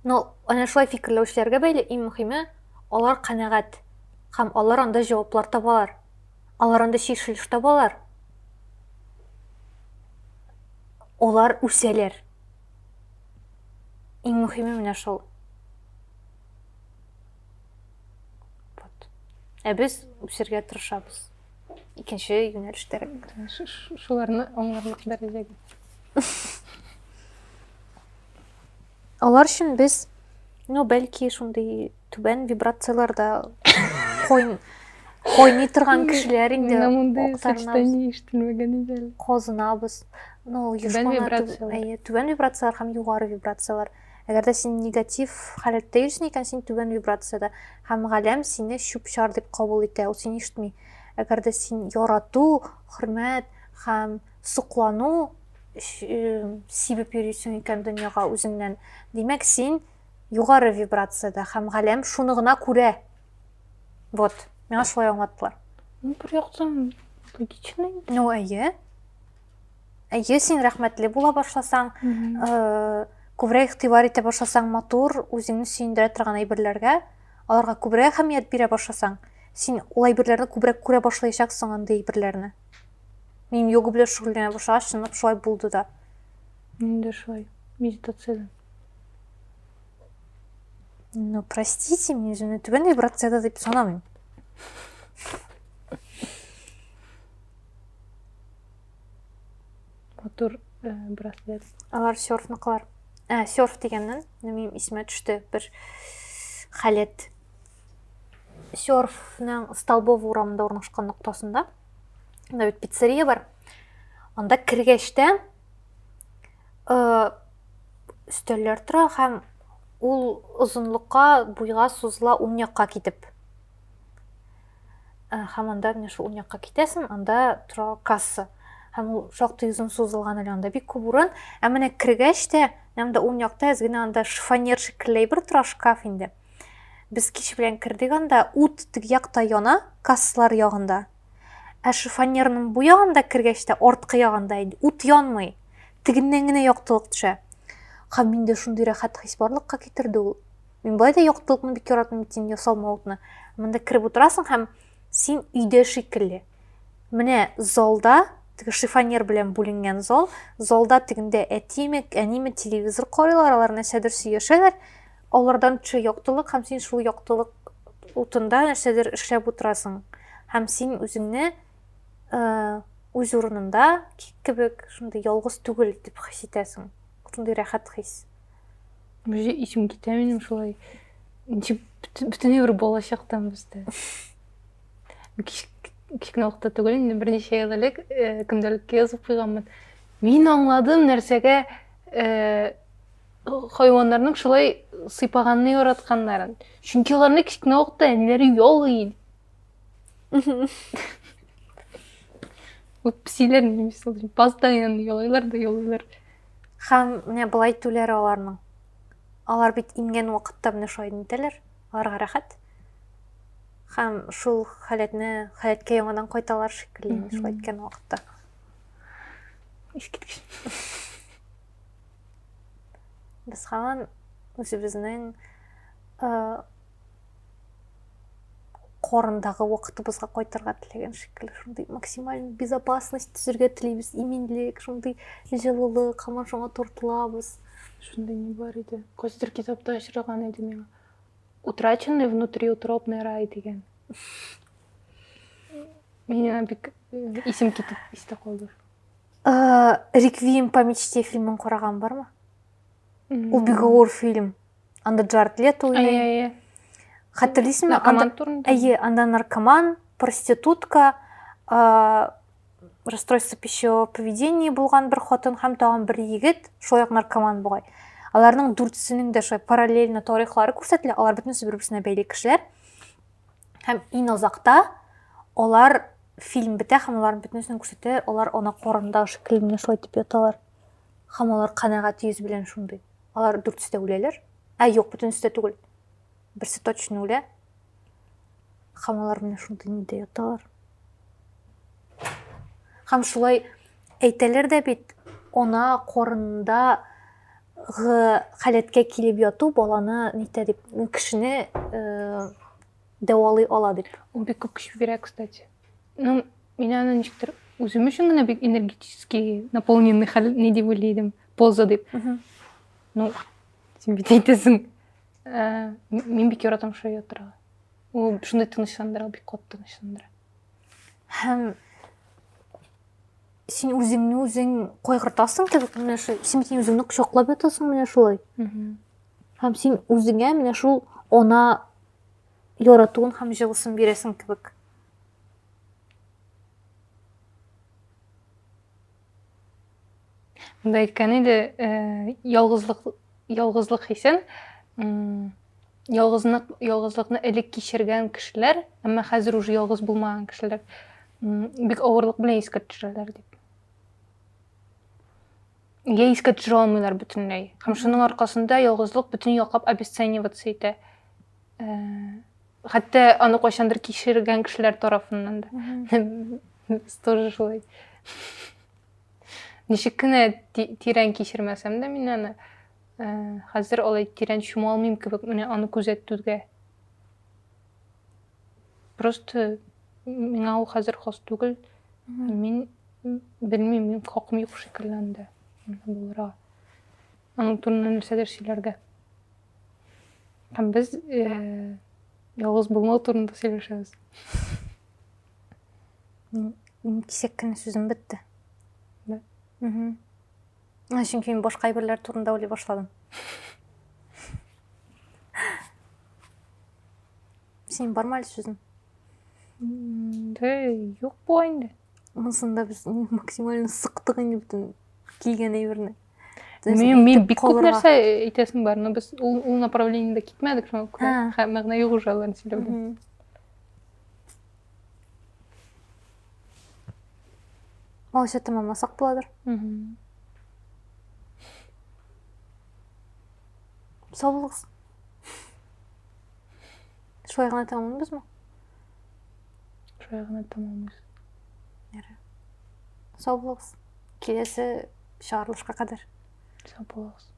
Но әнә шулай фикерләүчеләргә бәйле иң мөһиме, алар канәгать һәм алар анда җаваплар табалар. Алар анда чишелеш табалар. Алар үсәләр. Иң мөһиме менә шул. Вот. Ә без үсергә тырышабыз. Икенче юнәлештәрәк. Шуларны аңларлык дәрәҗәгә. Алар өчен без, ну, бәлки шундый түбән вибрацияләрдә койн койный торган кешеләр инде. Миңа мондый сочетание ишетелмәгән иде әле. Казынабыз. Ну, Түбән вибрацияләр. Әйе, түбән вибрацияләр һәм югары вибрацияләр. Әгәр дә син негатив халәттә йөрисең икән, син түбән вибрациядә. Һәм галәм сине чүп-чар дип кабул итә, ул сине ишетми. Әгәр дә син ярату, хөрмәт һәм соклану сибеп йөрисең икән дөньяга үзеңнән, димәк, син югары вибрациядә һәм галәм шуны гына күрә. Вот, миңа шулай аңлаттылар. Ну, бер яктан логично инде. Ну, әйе. Әйе, син рәхмәтле була башласаң, күбрәк игътибар итә башласаң, матур, үзеңне сөендерә торган әйберләргә, аларга күбрәк әһәмият бирә башласаң, син ул әйберләрне күбрәк күрә башлаячаксың андый әйберләрне. Мин йога белән шөгыльләнә башлагач, чынлап шулай булды да. Мин дә шулай, медитациядән. Ну, простите, мин үземне түбән вибрациядә дип санамыйм. Матур э, браслет. Алар серфныкылар. Ә, серф дигәннән, минем исемә төште бер халәт. Серфның Столбова урамында урнашкан ноктасында Анда бит пиццерия бар. Анда кергәч тә э, өстәлләр тора һәм ул озынлыкка, буйга сузыла уң якка китеп. Э, һәм анда менә шул уң якка китәсең, анда тора касса. Һәм ул шактый озын сузылган әле анда бик күп урын. Ә менә кергәч тә Менә монда уң якта әз генә анда шифоньер шикелле әйбер тора, шкаф инде. Без кич белән кердек анда, ут теге якта яна, кассалар ягында. Ә шифоньерның бу ягында кергәч тә, арткы ягында инде ут янмый. Тегеннән генә яктылык төшә. Һәм миндә шундый рәхәт хис барлыкка китерде ул. Мин болай да яктылыкны бик яратмыйм бит инде, ясалма утны. Монда кереп утырасың һәм син өйдә шикелле. Менә залда, теге шифоньер белән бүленгән зал, залда тегендә әтиме, әниме телевизор карыйлар, алар нәрсәдер сөйләшәләр. Алардан төшә яктылык һәм син шул яктылык утында нәрсәдер эшләп утырасың. Һәм син үзеңне э, үз урынында кебек шундый ялгыз түгел дип хис итәсең. Шундый рәхәт хис. Уже исем китә минем шулай. Ничек бөтенләй бер балачактан бездә. Кечкенә вакытта түгел инде, берничә ел элек э, көндәлеккә язып куйганмын. Мин аңладым нәрсәгә э, хайваннарның шулай сыйпаганны яратканнарын. Чөнки аларны кечкенә вакытта әниләре ялый. Вот песиләр мисал өчен постоянно ялыйлар да ялыйлар. Һәм менә болай түләр аларның. Алар бит имгән вакытта менә шулай нитәләр. Аларга рәхәт. Һәм шул халәтне, халәткә яңадан кайталар шикелле, шулай иткән вакытта. Искиткеч. Без һаман үзебезнең корындагы вакытыбызга кайтырга теләгән шикелле, шундый максималь безопасность төзергә телибез, иминлек, шундый җылылык, һаман шуңа тартылабыз. Шундый ни бар иде. Кайсыдыр китапта очраган иде миңа. Утраченный внутриутробный рай дигән. Миңа бик исем китеп истә калды. Реквием по мечте фильмын караган бармы? Ул бик авыр фильм. Анда Джаред Лето уйный. Әйе, әйе. Хәтерлисеңме? Наркоман турында. Әйе, анда наркоман, проститутка, расстройство пищевого поведения булган бер хатын һәм тагын бер егет, шулай ук наркоман бугай. Аларның дүртесенең дә шулай параллельно тарихлары күрсәтелә, алар бөтенесе бер-берсенә бәйле кешеләр. Һәм иң азакта алар фильм бетә һәм аларның бөтенесен күрсәтәләр, алар ана карынында шикелле менә шулай итеп яталар. Һәм алар канәгать йөз белән шундый. Алар дүртесе дә үләләр. Ә юк, бөтенесе дә түгел. Берсе точно үлә. Һәм алар менә шундый нидә яталар. Һәм шулай әйтәләр дә бит, ана карынында халәткә килеп яту баланы нитә дип, кешене э, дәвалый ала дип. Ул бик күп көч бирә, кстати. Ну, мин аны ничектер үзем өчен генә бик энергетически наполненный хәл ни дип уйлый идем, поза дип. Ну, син бит әйтәсең. Э, мин бик яратам шулай ятырга. Ул шундый тынычландыра, бик каты тынычландыра. Һәм син үзеңне үзең кайгыртасың кебек менә шул, син бит үзеңне кочаклап ятасың менә шулай. Һәм син үзеңә менә шул ана яратуын һәм җылысын бирәсең кебек. Монда әйткән иде, э, ялгызлык ялгызлык хисен ялгызлык ялгызлыкны элек кичергән кешеләр, әмма хәзер уже ялгыз булмаган кешеләр бик авырлык белән искә төшерәләр дип. Я искә төшерә алмыйлар бөтенләй. Һәм шуның аркасында ялгызлык бөтен яклап обесцениваться итә. Э, хәтта аны кайчандыр кичергән кешеләр тарафыннан да. Без тоже шулай. Ничек кенә тирән кичермәсәм дә мин аны э, хәзер алай тирән чума алмыйм кебек менә аны күзәтүгә. Просто миңа ул хәзер хас түгел. Мин белмим, минем хакым юк шикелле анда булырга. Аның турында нәрсәдер сөйләргә. Һәм без э, ялгыз булмау турында сөйләшәбез. Минем кисәк кенә сүзем бетте. Да. Угу. Чөнки мин башка әйберләр турында уйлый башладым. Синең бармы әле сүзең? Да, юк була инде. Монысында без максимально сыктык инде бөтен килгән әйберне. Мин бик күп нәрсә әйтәсем бар, но без ул, ул направлениедә китмәдек, шуңа күрә мәгънә юк уже аларны сөйләүдә. Алайса тәмамласак буладыр. Сау булыгыз. Шулай гына тәмамлыйбызмы? Шулай гына тәмамлыйбыз. Ярар. Сау булыгыз. Киләсе чыгарылышка кадәр. Сау булыгыз.